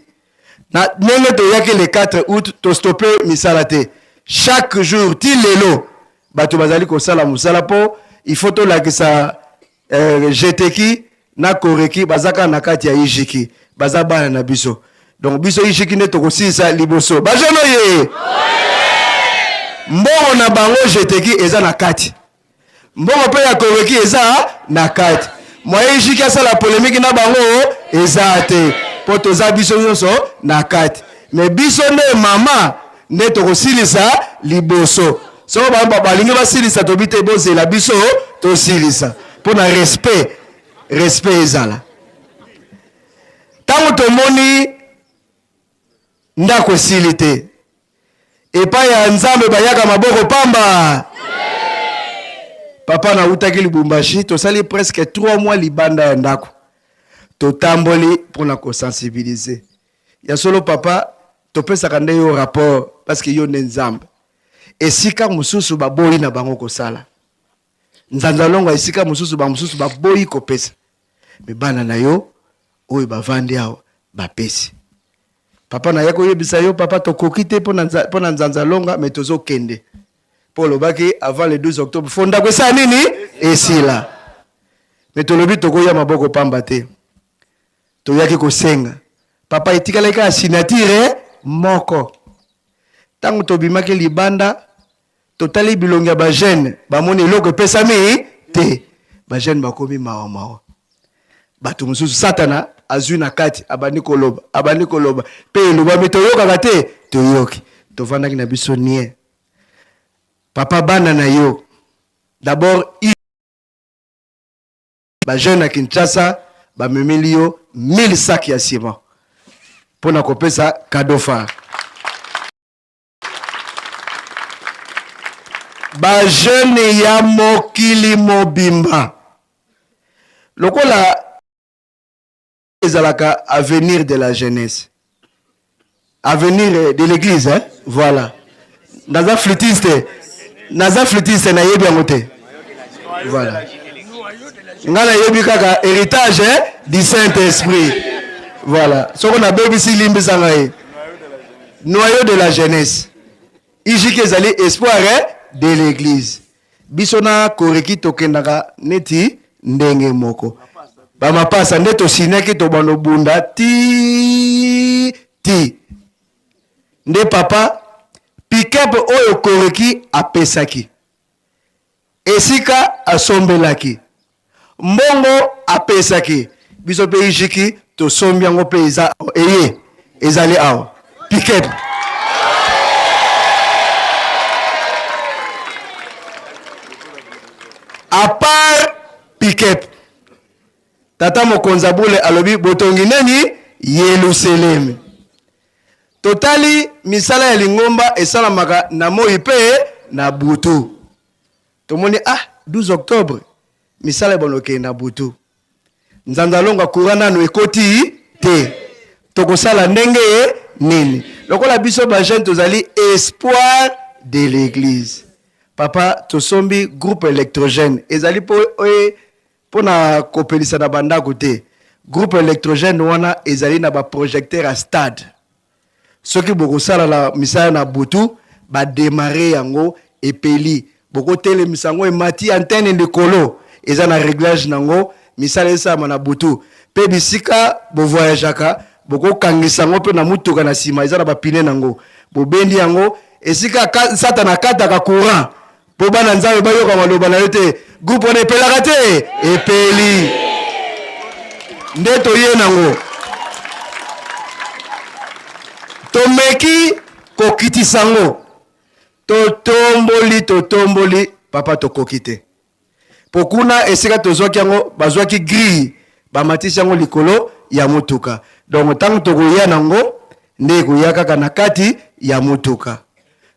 J: Na ndenge toyaki le 4 août tostope misala te. Chaque jour ti lelo bato bazali kosala mosala mpo il faut tolakisa eh, jeteki na koreki baza kaka na kati ya ijiki baza bana na biso donc biso ijiki nde tokosilisa liboso bajeune oye mbongo na bango jeteki eza na kati mbongo mpe ya koreki eza na kati moye ijiki asala polemiki na bango eza te mpo toza biso nyonso na kati me biso nde mama nde tokosilisa liboso soko balingi basilisa tobi te bozela biso tosilisa mpo na respect respect ezala ntango tomoni ndako esili te epai ya nzambe bayaka maboko pamba papa nautaki lubumbashi tosali presque 3 mois libanda ya ndako totamboli mpo na kosensibilize Ya solo papa topesaka nde yo rapport parce que yo nde nzambe. Esika mosusu baboyi na bango kosala. Nzanzalongo esika mosusu ba mosusu baboyi kopesa. Me bana na yo oyo bavandi awa bapesi. Papa naya koyebisa yo papa tokoki te mpo na nzanzalonga me tozokende. Mpo olobaki avant le 12 octobre fo ndako esala nini? Esila. Me tolobi tokoya maboko pamba te. Toyaki kosenga papa, etikalaki kaka signature moko. Ntango tobimaki libanda, totali bilongi ya ba jeunes, bamoni eloko epesami te. Ba jeunes bakomi mawa mawa. Bato mosusu Satana azwi na kati, abandi koloba, abandi koloba mpe elobami, toyokaka te, toyoki. Tovandaki na biso nie. Papa, bana na yo d'abord Ba jeunes ya Kinshasa bamemeli yo 1000 sacs ya ciment mpo na kopesa cadeau phare. Ba jeunes ya mokili mobimba lokola ezalaka avenir de la jeunesse avenir de l'église hein? Voilà, naza flûtiste, naza flûtiste, nayebi yango te. Voilà, nga nayebi kaka héritage hein, du saint esprit. Voilà, soko nabebisi limbisa ngai. Noyau de la jeunesse ijiki ezali espoir hein, de l'église. Biso na koreki tokendaka neti ndenge moko. Ba mapasa nde tosignaki tobanda obunda ti ti. Nde papa pick-up oyo koreki apesaki esika asombelaki Mbongo apesaki biso pe ijiki tosombi yango pe eza eye ezali awa pick-up. A part pick-up, tata mokonzi abule alobi botongi nini Yelusalemi. Totali misala ya lingomba esalamaka na moi pe na butu. Tomoni ah 12 octobre misala ebanda okende na butu. Nzanzalonga courant nanu ekoti te. Tokosala ndenge nini? Lokola biso ba jeunes tozali espoir de l'église. Papa tosombi groupe électrogène ezali po mpo na kopelisa na bandako te. Groupe électrogène wana ezali na ba projecteur ya stade. Soki bokosala na misala na butu, ba demarrer yango epeli, bokotelemisa yango emati antenne likolo, eza na reglage nango, misala esalama na butu. Pe bisika bo voyageaka, bokokangisa yango pe na mutuka na sima, eza na ba pneus nango, bobendi yango esika satana akataka courant Po bana Nzambe bayoka maloba na yo te. Groupe wana epelaka te? Epeli. Nde toye nango. Tomeki kokitisa ngo. Totomboli, totomboli, papa tokoki te. Po kuna esika tozwaki yango, bazwaki grille, bamatisi yango likolo ya motuka. Donc tango tokoya nango, nde ekoya kaka na kati Ya motuka.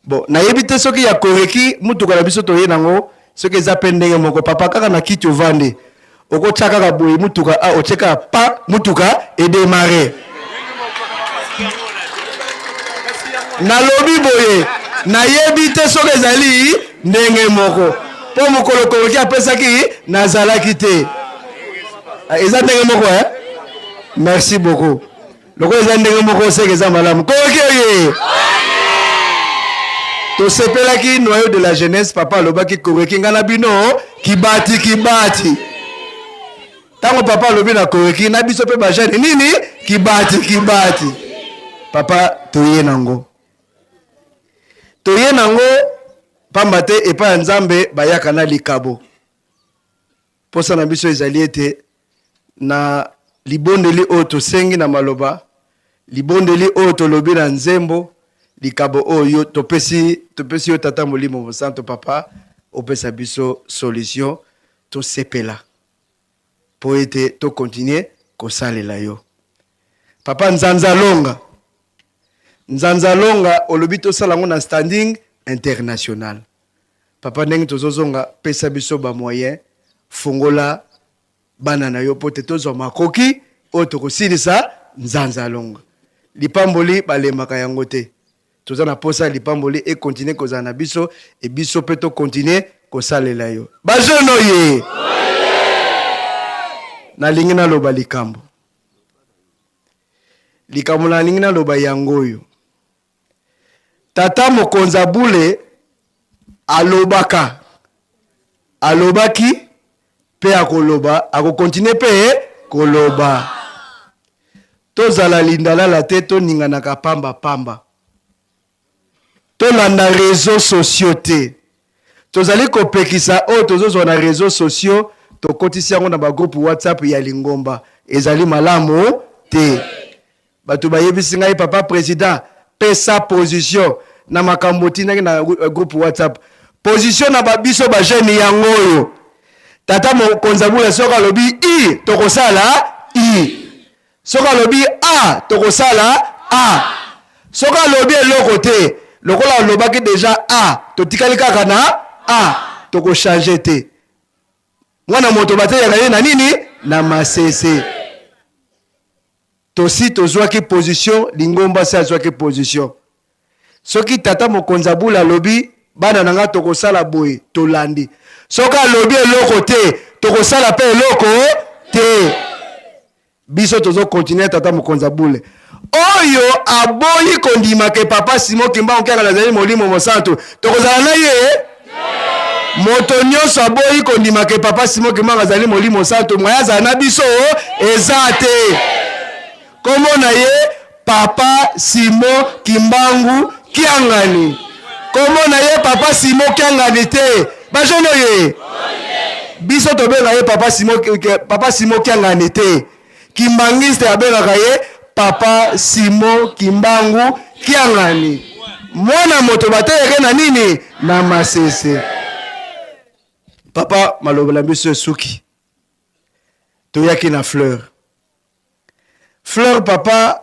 J: Bon, nayebi te soki ya koreki motuka na biso toye nango soki eza mpe ndenge moko. Papa, kaka na kiti ovandi, okotya kaka boye motuka, ah, otie kaka pa motuka edemare. Nalobi boye, nayebi te soki ezali ndenge moko, mpo mokolo koroki apesaki nazalaki te. Ah, eza ndenge moko eh? Merci beaucoup. Lokola eza ndenge moko, seke eza malamu. Koroki oye! Tosepelaki noyau de la jeunesse, papa alobaki koroki ngai na bino kibati kibati. Ntango papa alobi na koroki na biso mpe bajeune nini kibati kibati. Papa toye nango, toye nango pamba te epai ya Nzambe bayaka na likabo. Mposa na biso ezali ete na libondeli oyo tosengi na maloba, libondeli oyo tolobi na nzembo, likabo oyo yo topesi, topesi yo Tata Molimo Mosanto, Papa, opesa biso solution tosepela mpo ete to continuer kosalela yo. Papa Nzanza Longa, Nzanza Longa olobi tosala yango na standing international. Papa ndenge tozozonga pesa biso ba moyen, fongola bana na yo mpo te tozwa makoki oyo tokosilisa Nzanza Longa. Lipamboli balembaka yango te. Toza na posa ya lipamboli e continuer kozala na biso et biso pe to continuer kosalela yo. Ba jeune oye! Nalingi naloba likambo. Likambo nalingi naloba yango oyo. Tata mokonzi ya bule alobaka, alobaki pe akoloba, ako continuer pe koloba. Tozala lindalala te, toninganaka pamba pamba. Tolanda reseaux sociaux te. Tozali kopekisa oyo tozozwa na reseaux sociaux, tokotisi yango na ba groupe WhatsApp ya lingomba. Ezali malamu te. Bato bayebisi ngai, papa president, pesa position na makambo otindaki na groupe WhatsApp. Position na ba biso ba jeune yango oyo. Tata mokonzi ya bula soki alobi i tokosala i. Soki alobi a tokosala a. Soki alobi eloko te, lokola alobaki deja a, totikali kaka na a, toko changer te. Mwana moto bateyaka ye na nini? Na masese. Tosi tozwaki position, lingomba si azwaki position. Soki tata mokonzi ya bule alobi bana na nga tokosala boye, tolandi. Soki alobi eloko te, tokosala pe eloko te. Biso tozo continuer tata mokonzi ya bule. Oyo aboyi kondima ke papa Simon Kimbangu Kiangani azali molimo mosantu, tokozala na ye? Moto nyonso aboyi kondima ke papa Simon Kimbangu azali molimo santu, moyen azala na biso eza te. Kombo na ye papa Simon Kimbangu Kiangani. Kombo na ye papa Simon Kiangani te. Ba jeune oye. Biso tobenga ye papa Simon, papa Simon Kiangani te. Kimbanguiste abengaka ye papa Simon Kimbangu Kiangani. Mwana moto bateyeke na nini? Na masese. Papa maloba na biso esuki. Toyaki na fleur. Fleur papa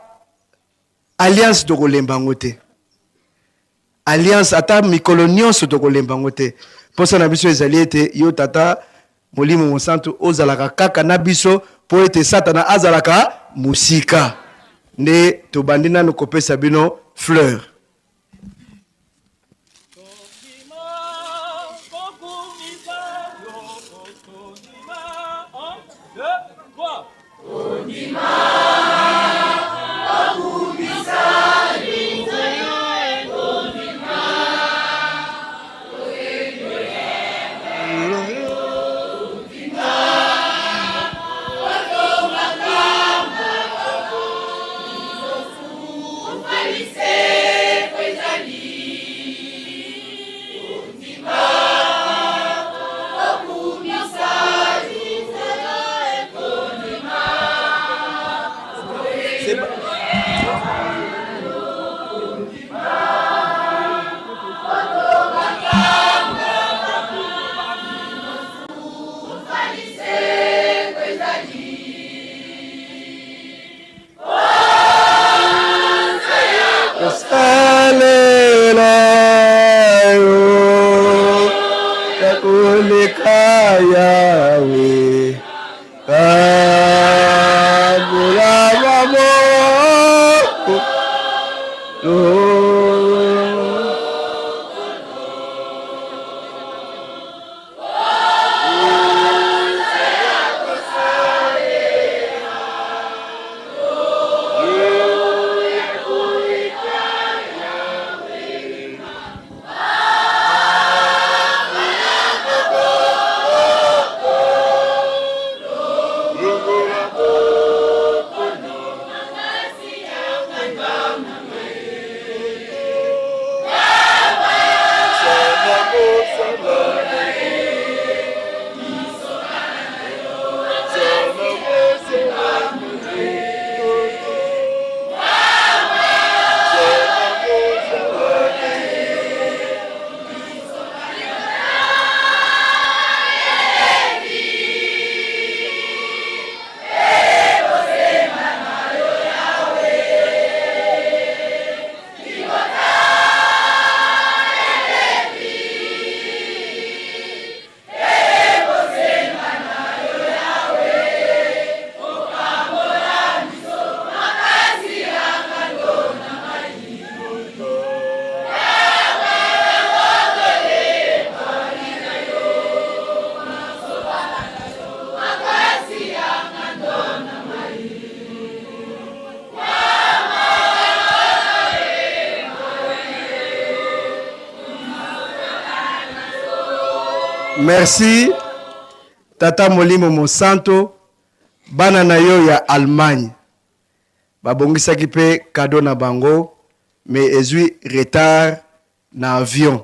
J: alliance tokolemba yango te. Alliance ata mikolo nyonso tokolemba yango te. Mposa na biso ezali ete yo tata Molimo Mosantu ozalaka kaka na biso mpo ete Satana azalaka mosika. Nde tobandi nanu kopesa bino fleur. Koleka Yawe Kangola maboko Merci tata molimo mosanto bana na yo ya Allemagne babongisaki mpe cadeau na bango mais ezwi retard na avion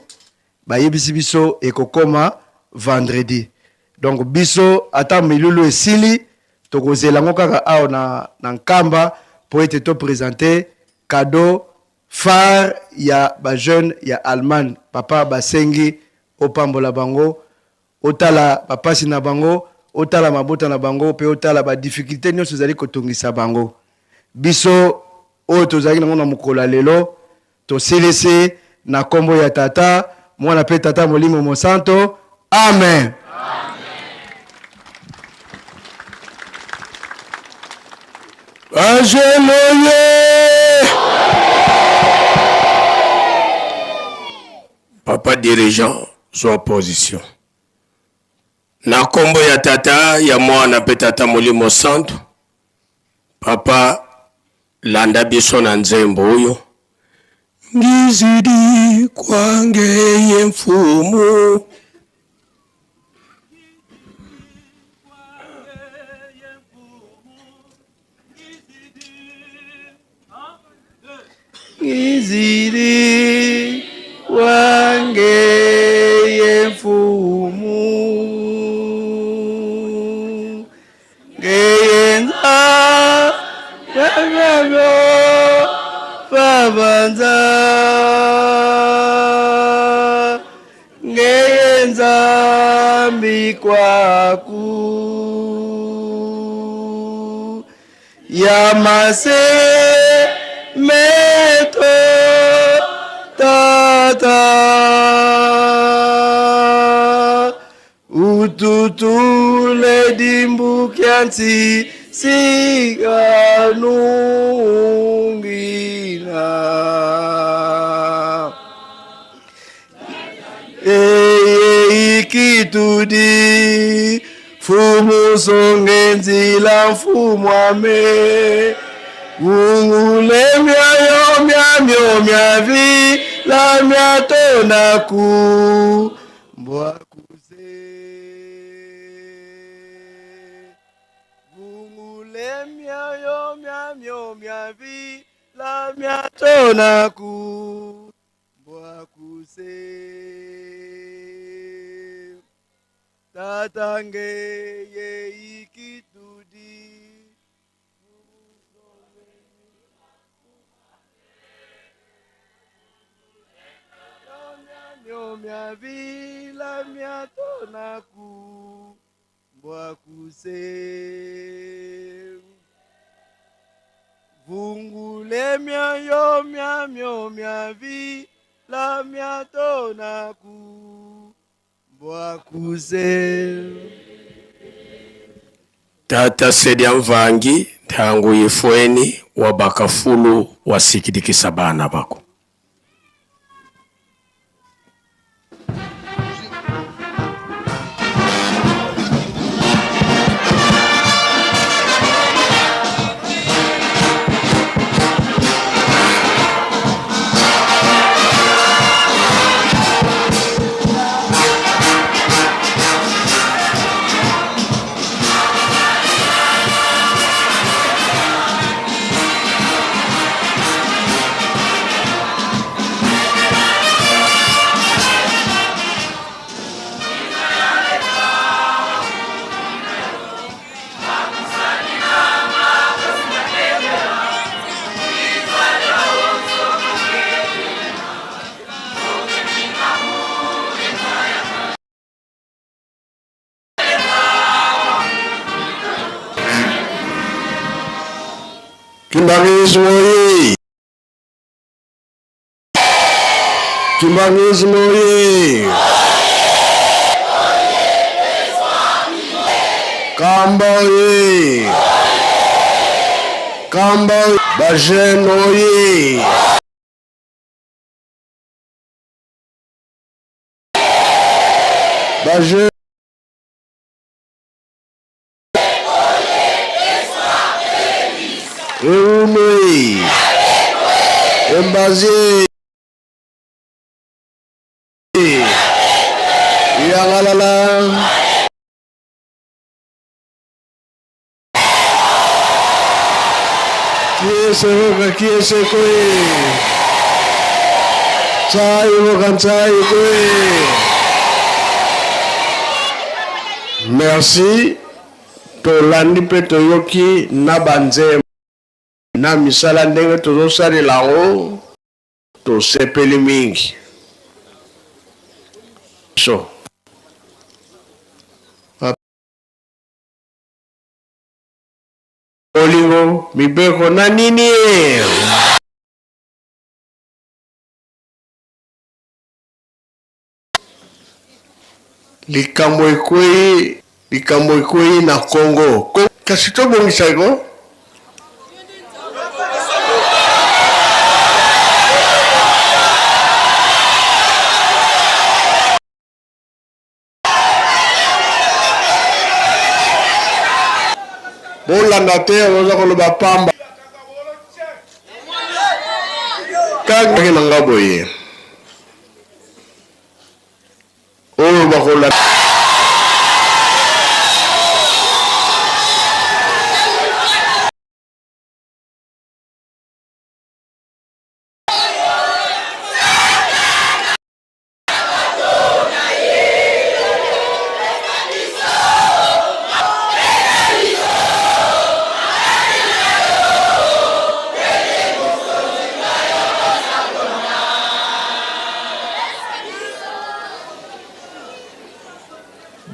J: bayebisi biso ekokoma vendredi donc biso ata milulu esili tokozela yango kaka awa na, na Nkamba mpo ete to presenter cadeau phare ya ba jeunes ya Allemagne. Papa basengi opambola bango, otala ba pasi na bango, otala mabota na bango pe otala ba difficultes nionso ezali kotungisa bango. Biso oyo tozalaki nango na mokolo ya lelo tosilisi na kombo ya Tata, Mwana pe Tata Molimo Mosanto. Amen.
F: Ageloye! Papa dirigeant, zwa position. Na kombo ya Tata, ya Mwana mpe Tata Molimo Santu, Papa landa biso na nzembo oyo. Ngizidi kwangeye mfumu.
J: Ngizidi kwangeye mfumu. Ngeyenza bebebyo babanza ngeyenza mbikwaku yamase meto tata Ututule dimbukyansi sikanungina. Eye ikitudi fumu songe nzila mfumu ame ungule myayo myamyo myavi la myatonaku Mbwakuse Vungule mioyo myamyo myavi la myatonaku Mbwakuse Tata ngeye ikitudi Vungule mioyo myamyo myavi la myatonaku. Bwakuze.
F: Tata Sedia Mvangi ntangu yifweni wa bakafulu wasikilikisa bana bako. Kimbanguisme oye! Kimbanguisme oye! Kamba oye! Kamba oye! Ba jeune oye! Ba jeune Eumei Embazie Yangalala Kiese hoka kiese koe Tsai hoka tsai koe Merci tolandi mpe toyoki na banzembo na misala ndenge tozosalela yango tosepeli mingi so bolingo mibeko na nini Likambo ekwei, likambo ekwei na Congo. Kasi tobongisa yango. Bolanda te, oza koloba pamba. Kaka na nga boye. Oyo bakolanda.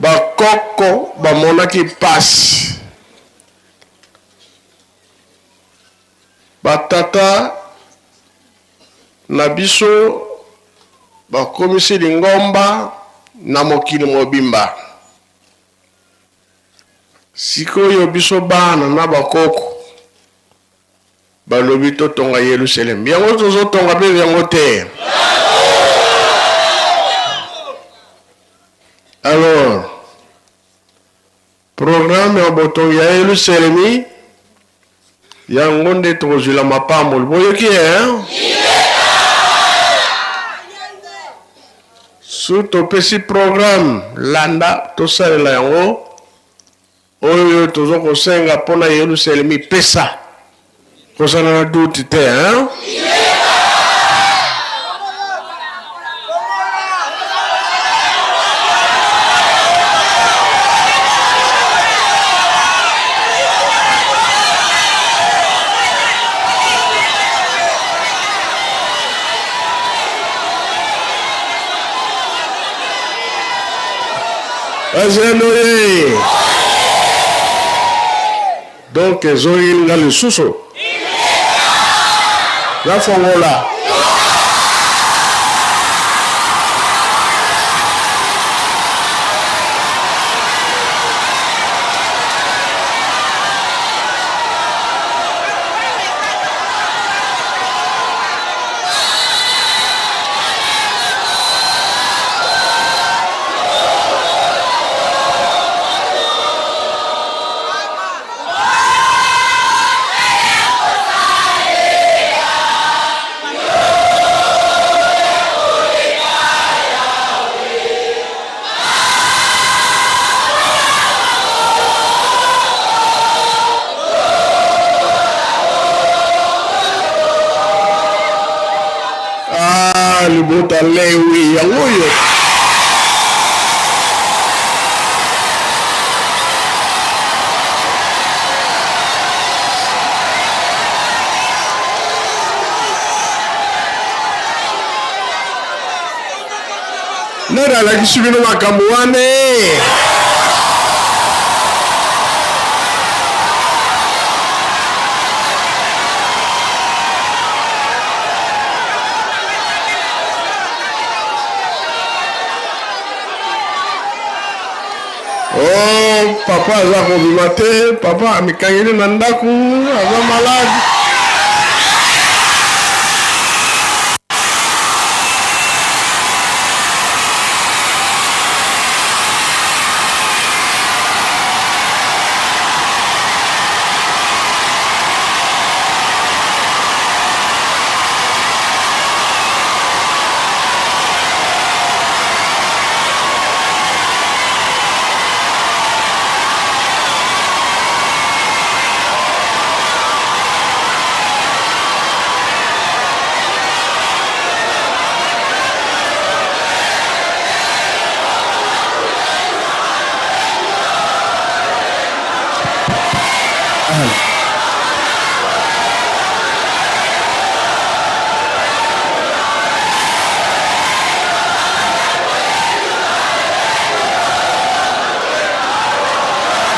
F: Bakoko bamonaki mpasi, batata na biso bakomisi lingomba na mokili mobimba. Sikoyo biso bana na bakoko Balobi totonga Yelusalem. Yango tozotonga mpe yango te. Alors, programme ya botongi ya Yelusalemi yango nde tokozwila mapamboli. Boyoki hein? Su topesi programme landa tosalela yango. Oyo tozo kosenga pona Yelusalemi pesa kozala na doute te hein? Azenoye. Donc ezongi nga lisusu. Nafongola. Libota Lewi yango oyo. Nani alakisi bino makambo wana? Oh, papa aza kobima te, papa amikangeli na ndako, aza malade.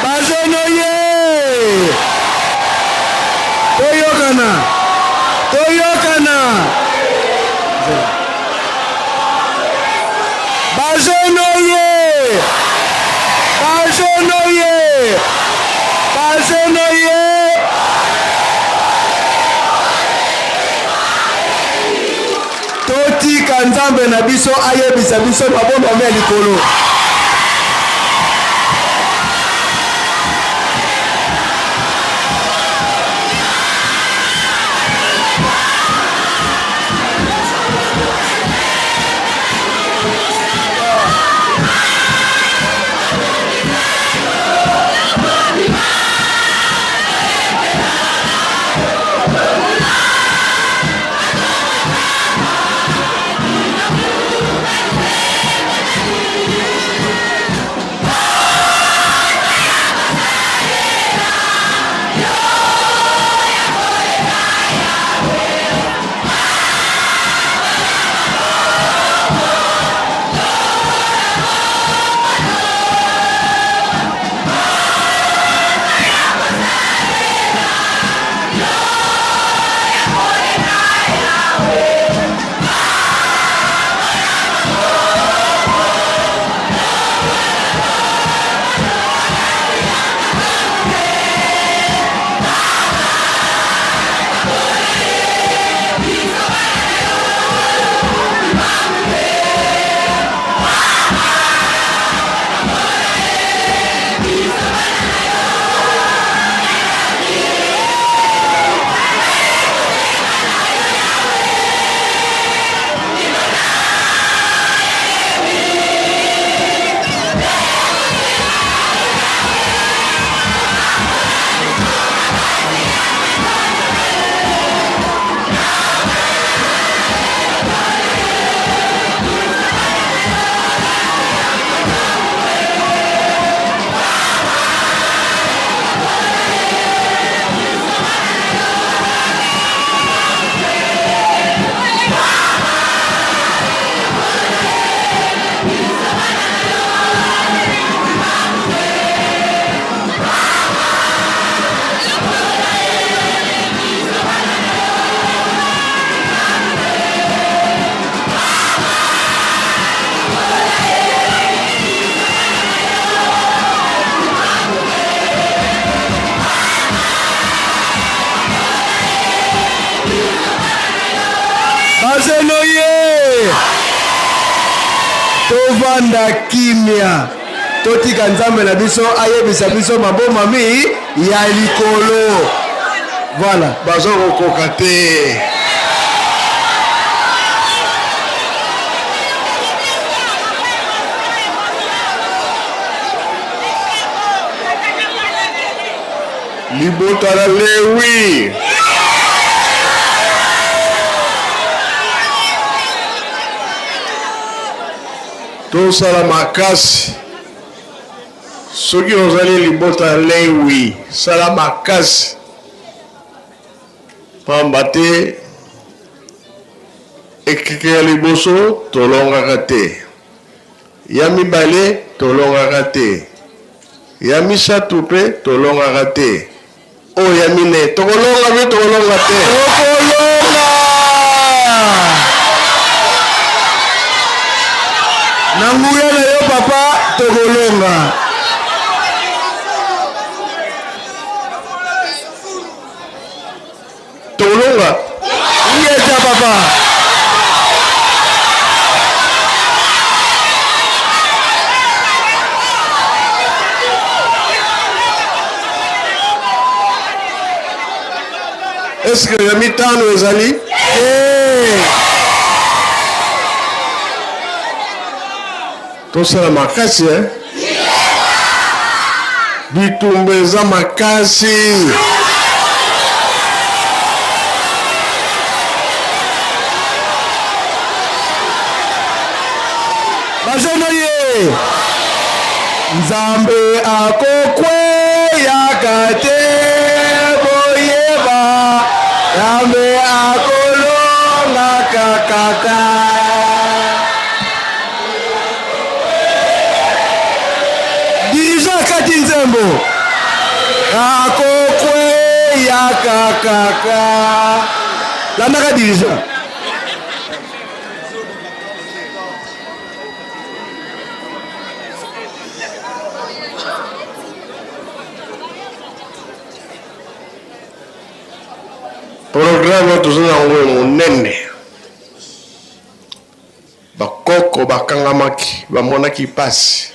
J: Bazono ye! Toyokana! Toyokana! Bazono ye! Bazono ye! Bazono ye! Totika Nzambe na biso ayebisa biso mabombami ya likolo. Bazeno ye! Tovanda kimia. Totika Nzambe na biso ayebisa biso mabomami ya likolo. Voilà.
F: Bazo kokoka te. Libota na Lewi. Tosala makasi. Soki ozali libota Lewi, sala makasi, pamba te ekeke ya liboso tolongaka te, ya mibale tolongaka te, ya misato mpe tolongaka te. Oyo ya mine tokolonga mpe tokolonga te.
J: Tokolonga na nguya na yo papa, tokolonga.
F: Tokolonga.
J: Ingeta papa.
F: Est-ce que ya mitano ezali?
J: Te.
F: Tosala makasi eh? Bitumba eza makasi.
J: Bazono ye Nzambe akokweyaka te boyeba Nzambe akolongaka kaka. Dirigeant akati nzembo akokweyaka kaka. Landaka dirigeant.
F: Programme oyo toza na yango ya monene. Bakoko bakangamaki, bamonaki mpasi.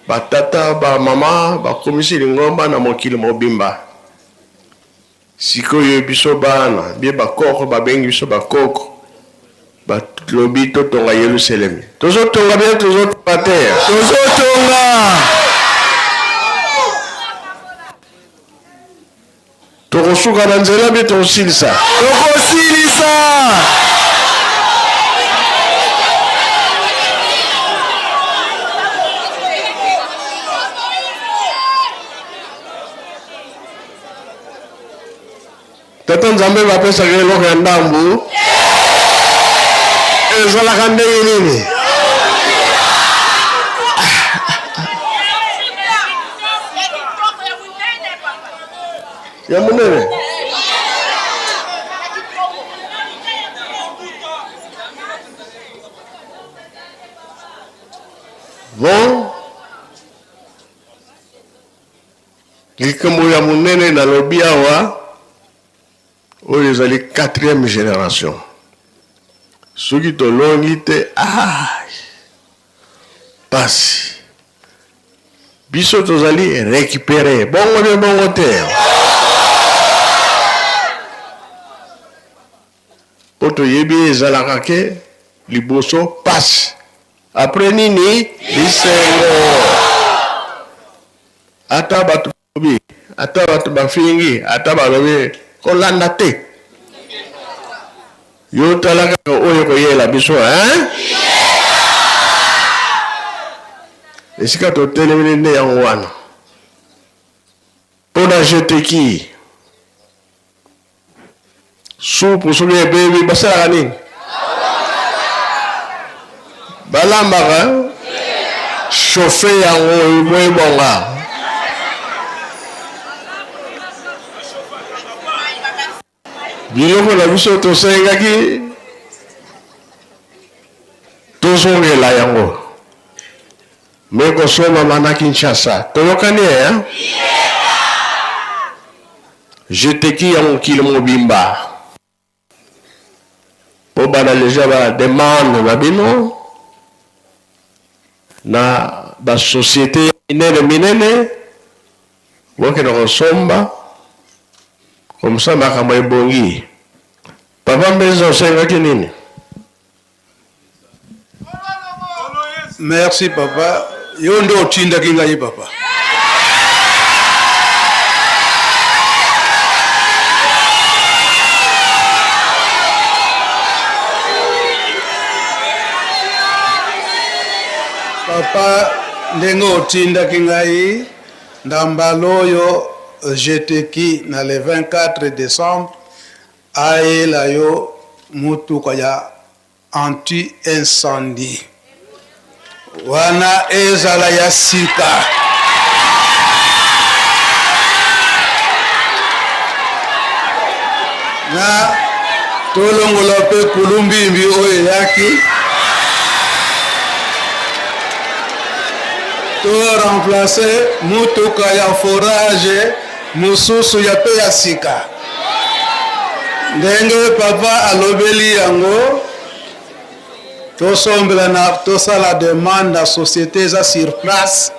F: Batata, bamama bakomisi lingomba na mokili mobimba. Sikoyo biso bana, bie bakoko babengi biso bakoko, balobi totonga Yelusalemi. Tozotonga bien, tozotonga te?
J: Tozotonga!
F: Tokosuka na nzela mpe tokosilisa.
J: Tokosilisa.
F: Tata Nzambe bapesaka eloko ya ndambu ezalaka ndenge nini? Ya monene. Bon, likambo ya monene nalobi awa, oyo ezali quatrième génération. Soki tolongi te, ah, pasi. Biso tozali récupérer. Bongo bien bongo te. Po toyebi ezalaka ke liboso pasi. Après nini? Bisengo. Ata bato balobi, ata bato bafingi, ata balobi, kolanda te. Yo tala kaka oyo ekoyela biso hein? Esika totelemeli nde yango wana. Mpo na jeteki supu soki ebebi basalaka nini? Balambaka chauffe yango po ebonga. Biloko na biso tosengaki tozongela yango me kosomama na Kinshasa. Toyokani eh? Jeteki ya mokili mobimba po bana deja ba demande na bino na ba societe minene minene bokende kosomba comme ça makambo ebongi. Papa Mbenza osengaki nini?
K: Merci papa, yo nde otindaki ngai papa. Papa ndenge otindaki ngai na mbala oyo jeteki na le 24 decembre ayela yo motuka ya anti incendie wana ezala ya sika. Na tolongola mpe kulumbimbi oyo eyaki to remplace mutuka ya forage mosusu ya mpe ya sika. Ndenge papa alobeli yango, tosombela na tosala demande na societe eza sur place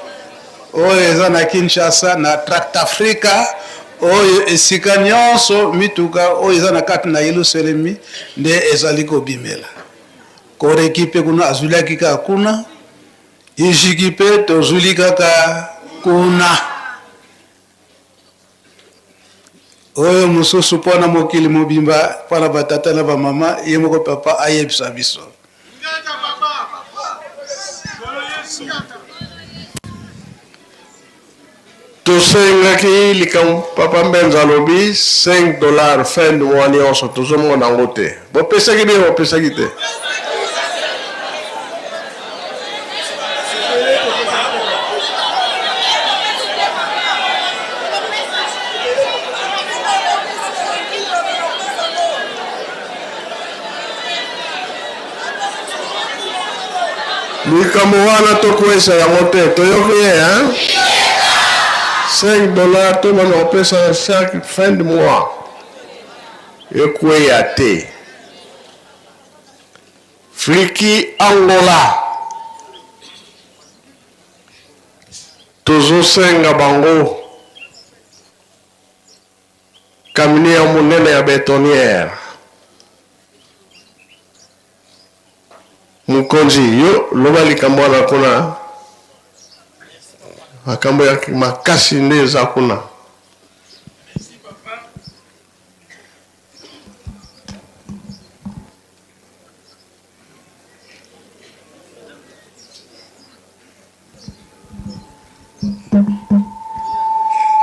K: oyo eza na Kinshasa na Tractafrica oyo esika nyonso mituka oyo eza na kati na Yelusalemi nde ezali kobimela. Koreki mpe kuna azwilaki kaka kuna, Ijiki mpe tozwili kaka kuna. Oyo mosusu mpo na mokili mobimba, mpo na batata na bamama, ye moko papa ayebisa biso.
F: Tosengaki likambo papa Mbenza alobi 5 dollars fin du mois nionso tozomona yango te. Bopesaki bien bopesaki te. Likambo wana tokwesa yango te, toyoki ye hein? 5 dollars tobanda kopesa chaque fin de mois ekweya te. Fliki Angola tozosenga bango camion ya monene ya betoniere. Mokonzi, yo loba likambo wana kuna, makambo ya makasi nde eza kuna.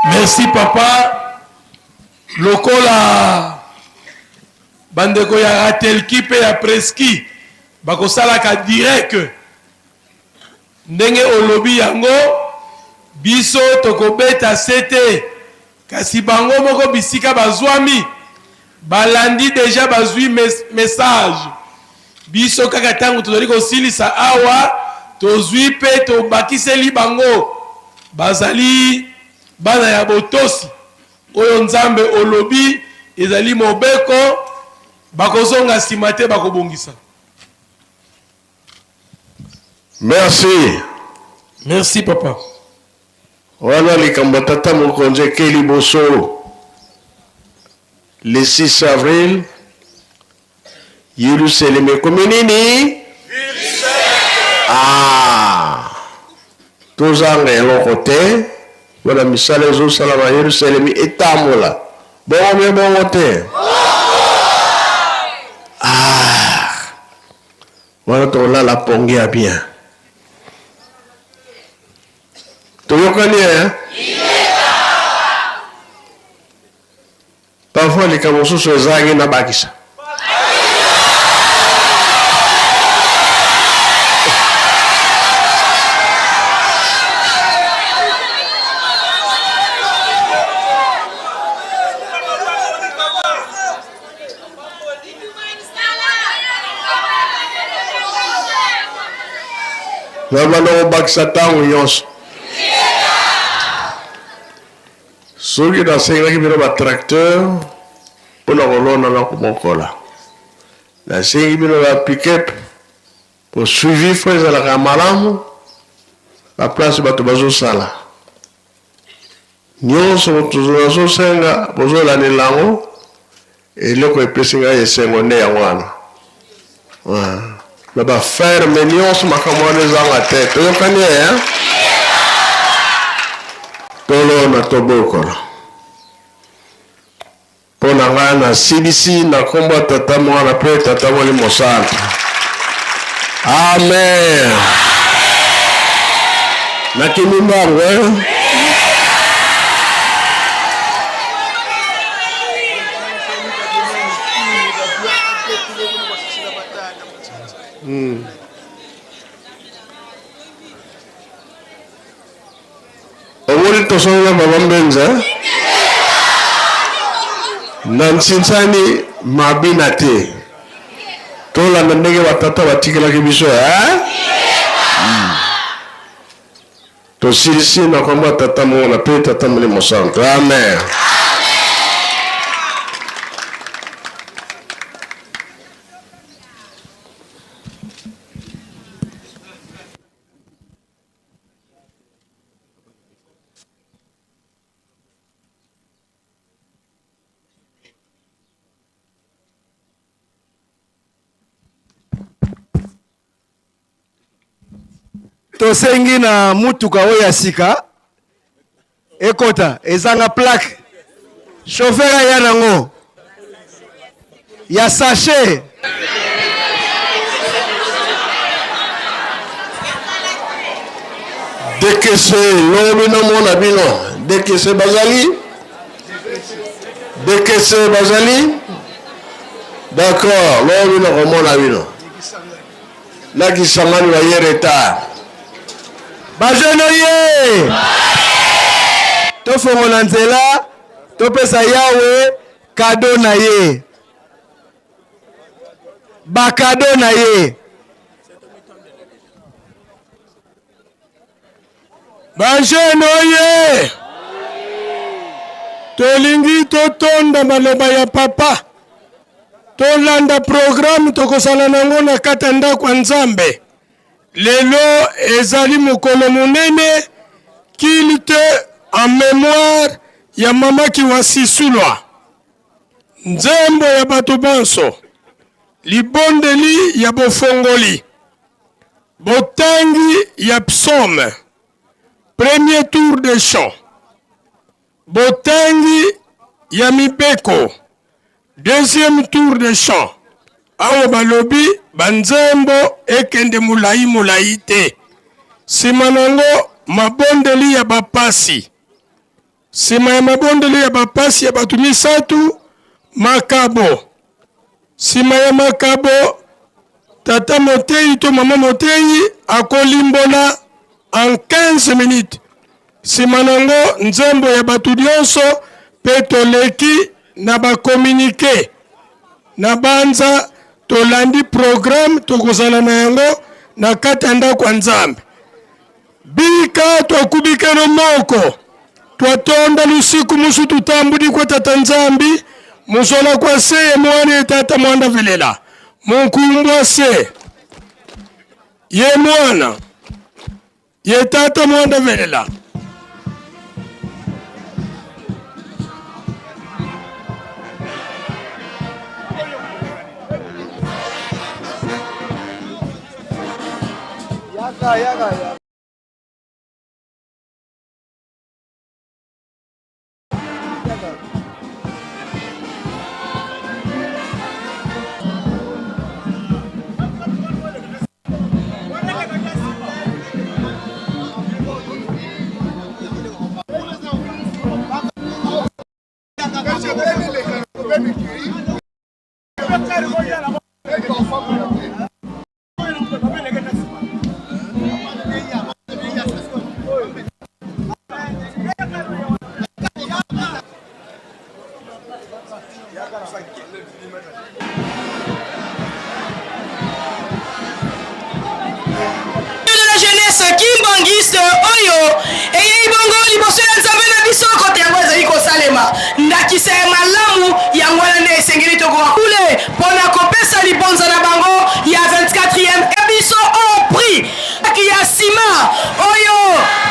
L: Merci papa lokola bandeko ya ratelki mpe ya preski bakosalaka direct Ndenge olobi yango, biso tokobeta sete, kasi bango moko bisika bazwami balandi dejà bazwi message. Biso kaka tango tozali kosilisa awa tozwi pe tobakiseli bango. Bazali bana ya botosi, oyo Nzambe olobi ezali mobeko, bakozonga sima te, bakobongisa.
F: Merci.
L: Merci papa.
F: Wana likambo ya tata mokonzi eke liboso le 6 avril Yerusalem ekomi nini? Ah, tozanga eloko te mpona misala ezosalama Yerusalemi etambola bongo mpe bongo te. Ah. Wana tokolala pongi ya bien. Toyokani eh? Parfois likambo mosusu ezangi nabakisa. Nabanda kobakisa ntango nyonso. Soki nasengaki bino ba tracteur mpo na kolona na kobokola, nasengi bino ba pick-up po suivi fo ezalaka malamu ba place bato bazosala. Nionso nazo senga bozo landela yango eloko epesi ngai esengo nde yango wana na ba ferme nionso makambo wana ezanga te toyokani eh tolona tobokola Mpo na ngai, nasilisi na nkombo ya Tata, Mwana mpe Tata Molimo Santu. Amen. Nakimi mbangu eh? Omoni tosolola mama Mbenza na nsinsani mabina te tolanda ndenge batata batikelaki biso eh? Tosilisi na kombo ya Tata, Mwana pe Tata Molimo Santu. Amen.
J: Tosengi na mutuka oyo ya sika ekota ezanga plaque, chauffeur aya nango ya sachet.
F: Dekese lobi namona bino dekese bazali dekese bazali d'accord lobi nakomona bino na Kisangani baye retard.
J: Ba jeune oye! Tofongola nzela topesa Yawe cadeau na ye. Ba cadeau na ye.
F: Ba jeune oye! Tolingi totonda maloba ya papa, tolanda programme tokozala nango na kati ya ndako ya Nzambe. Lelo ezali mokolo monene culte en memoire ya mama Kiwasisulwa. Nzembo ya bato banso, libondeli ya bofongoli. Botangi ya psaume, premier tour de chant, botangi ya mibeko, deuxième tour de chant. Awa balobi banzembo ekende molayi molayi te. Sima nango mabondeli ya bapasi. Sima ya mabondeli ya bapasi ya bato misatu, makabo. Sima ya makabo, tata moteyi to mama moteyi akolimbola en 15 minutes. Sima nango nzembo ya bato nyonso pe toleki na ba communique. Na banza tolandi programme tokozala na yango na kati ya ndako ya Nzambe. Bika twakubikano moko twatonda lusiku musu tutambudi kwa tata Nzambi muzola kwa se ye mwana ye tata mwanda velela munkumbwa se ye mwana ye tata mwanda velela.
E: Yaka, yaka, yaka.
I: De la jeunesse kimbanguiste oyo eyei bongo liboso ya nzambe na biso kote yango ezali kosalema ndakisa ya malamu yango wana nde esengeli tokoka kule mpo na kopesa libonza na bango ya 24e biso au prix ya nsima oyo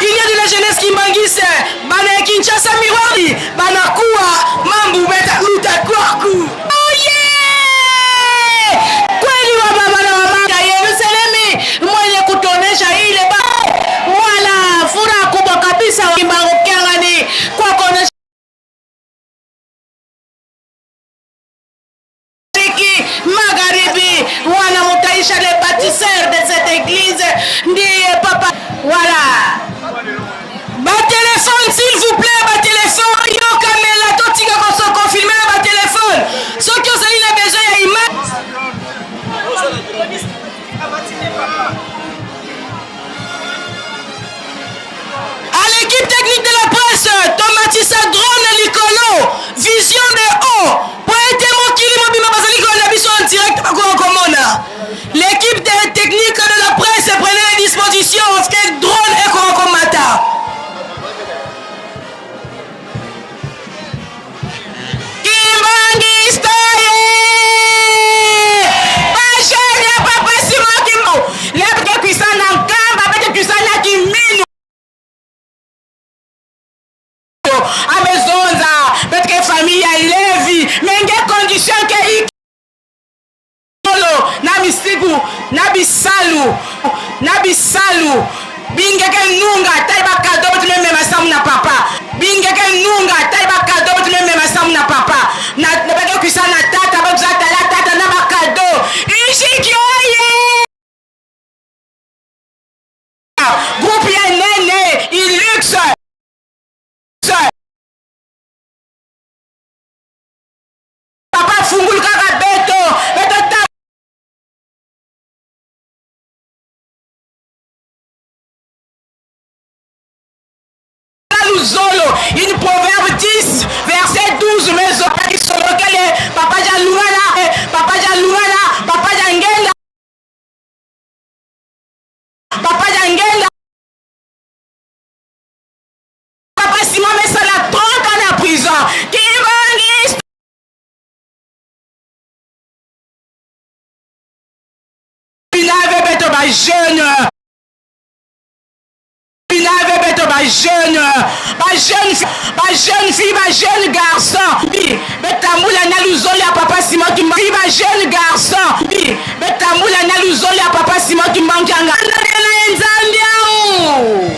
I: union de la jeunesse kimbanguiste bana ya kinshasa miroir bana kuwa mambu beta luta kwaku oye kweli wa baba na mama ya Yerusalemi mwenye kutuonesha ile ba wala furaha kubwa kabisa Kimbangu Kiangani kwa kuonesha Mashariki, magharibi, wana mutaisha le baptise. L'équipe de technique de la presse prenez les dispositions que drone ekokomata. Kimbangista ye! Ba jeune ya papa Simon Kimbo, lebke kuisana nkamba bete kuisana kiminu. Amezonza betke famille ya Levi menge condition ke Solo na misiku na bisalu na bisalu bingeke nunga tai ba cadeau beti memema samu na papa bingeke nunga tai ba cadeau beti memema samu na papa na na bake kuisa na tata bakusa tala tata na ba cadeau ishiki oye groupe ya nene ilux Papa fungulu kaka beto beto ta Luzolo, une proverbe 10, verset 12, mais solokele, papa jalungana, papa jalungana, papa jangenda, papa jangenda. Papa Simon Mesala 30 ans na prison. Kimbanguiste. Pinave beto ba jeune. Pinave beto ba jeune. Ba jeune ba jeune fille ba jeune garçon. Bi betambula na luzolo ya papa Simon Kimbangu. Ba jeune garçon. Bi betambula na luzolo ya papa Simon Kimbangu.
M: Ndana nzambi au.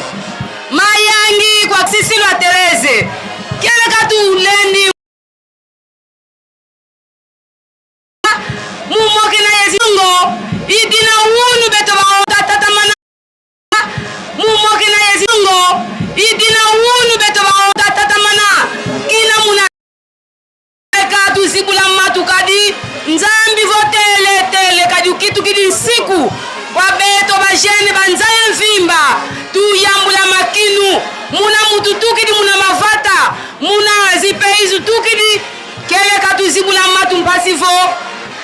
M: Mayangi kwa Sisilwa Therese kele katu ulendi mumoki na yezingo idina wunu beto ba tata mana mumoki na yezingo idina wunu beto ba tata mana kina muna katu zibula matu kadi nzambi votele tele kadi ukitu kidi nsiku kwa beto bajene banzaya mvimba tuyambula makinu muna mutu tukidi muna mavata muna zipeizu tukidi kele katu zibula matu mpasi vo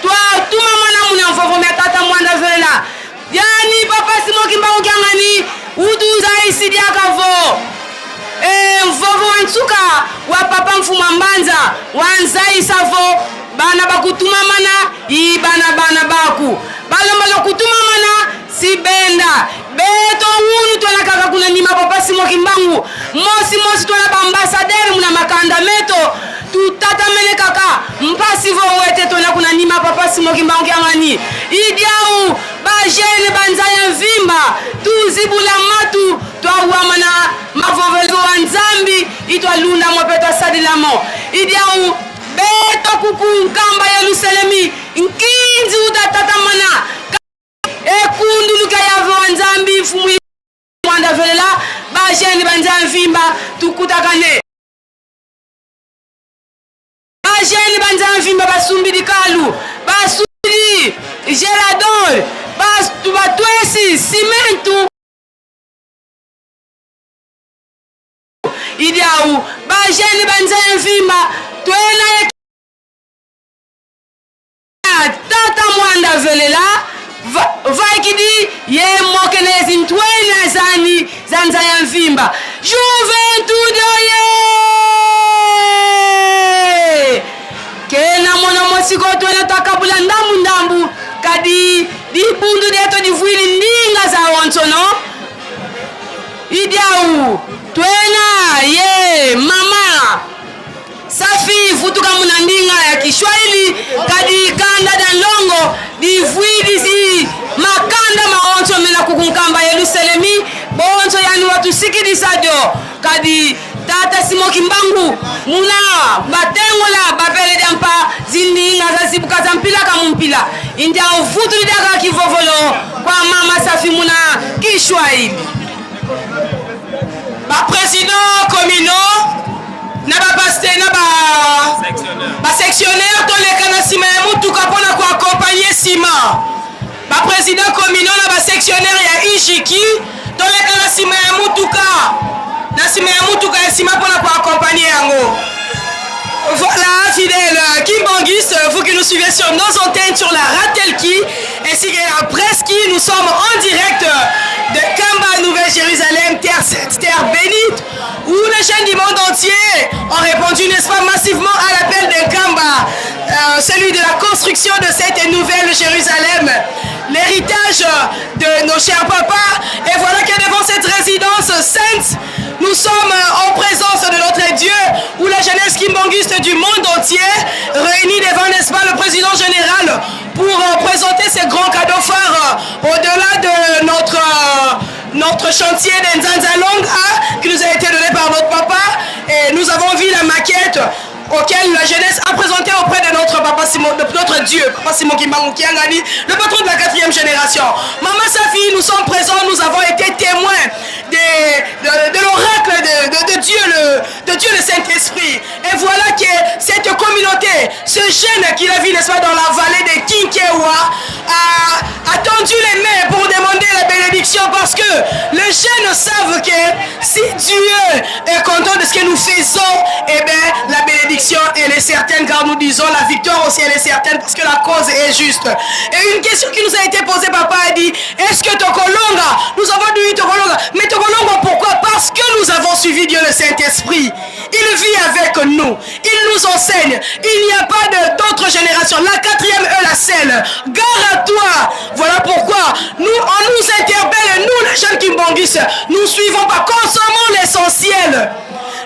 M: twa tuma mwana muna mvovo mya tata mwanda velela Yani papa Simon Kimbangu Kiangani utuza isidiaka vo e, mvovo wa nsuka wa papa mfuma mbanza wa nzaisa vo bana bakutuma mana i bana bana baku balomba lokutuma mana si benda beto wunu twala kaka kuna nima papa Simon Kimbangu mosi mosi twala ba ambassadeur muna makanda meto tutatamene kaka mpasi vo wete tona kuna nima papa Simon Kimbangu Kiangani idiau bajene banzaya mvimba tuzibula matu twawama na mavovelo wa nzambi itwalunda mwape twasadilamo idiau beto kuku nkamba yelusalemi nkinzi utatatamana ekunduluka yave wa nzambi mfumu mwanda velela bajene banzaya mvimba tukutakane Bajene banza mvimba basumbi dikalu basudi gerador batwesi simentu idiau bajene banza mvimba twena tata mwanda velela vaikidi ye mokenezi ntwena zani zanza ya mvimba juventude oye kena mona mosiko twena twakabula ndambu ndambu kadi dibundu dieto divuili ndinga za onsono idiau twena ye mama Safi vutuka muna ndinga ya Kishwahili kadi kanda da ndongo divuidi zi makanda maonso mena kukunkamba Yerusalemi bonso yani watusikidisa dio kadi tata Simon Kimbangu muna batengola bapele dia mpa zindinga za zibuka za mpila ka mumpila india uvutuli daka kivovolo kwa mama Safi muna Kishwahili
I: ba president communaux na ba pasteur na ba ba sectionnaire toleka na nsima ya motuka mpo na koakompagne nsima ba president communaux na ba sectionnaire ya ijiki toleka na nsima ya motuka na nsima ya motuka ya nsima mpo na koakompagne yango voilà fidèle. Kimbanguistes, vous qui nous suivez sur nos antennes, sur la Ratelki, ainsi que la Presqu'île, nous sommes en direct de Kamba, Nouvelle-Jérusalem, terre sainte, terre bénite, où les jeunes du monde entier ont répondu, n'est-ce pas, massivement à l'appel de Kamba, euh, celui de la construction de cette nouvelle Jérusalem, l'héritage de nos chers papas. Et voilà que devant cette résidence sainte, nous sommes en présence de notre Dieu, où la jeunesse kimbangiste du monde entier réunie devant, n'est-ce pas, le président général pour euh, présenter ce grand cadeau phare euh, au-delà de notre, euh, notre chantier d'Nzanzalonga qui nous a été donné par notre papa. Et nous avons vu la maquette auquel la jeunesse a présenté auprès de notre papa Simon, de notre Dieu, papa Simon Kimbangu Kiangani, le patron de la quatrième génération. Maman Safi, nous sommes présents, nous avons été témoins de, de, de l'oracle de, de, Dieu, le, de Dieu le Saint-Esprit. Et voilà que cette communauté, ce jeune qui la vit, n'est-ce pas, dans la vallée de Kinkewa, a, a tendu les mains pour demander la bénédiction parce que les jeunes savent que si Dieu est content de ce que nous faisons, eh bien, la bénédiction, elle est certaine, car nous disons la victoire aussi, elle est certaine, parce que la cause est juste. Et une question qui nous a été posée, papa a dit, est-ce que Tokolonga, nous avons dit Tokolonga, mais Tokolonga, pourquoi Parce que nous avons suivi Dieu le Saint-Esprit. Il vit avec nous, il nous enseigne. Il n'y a pas d'autre génération. La quatrième est la seule. Gare à toi. Voilà pourquoi nous, on nous interpelle, nous les jeunes Kimbangis, nous suivons pas, consommons l'essentiel.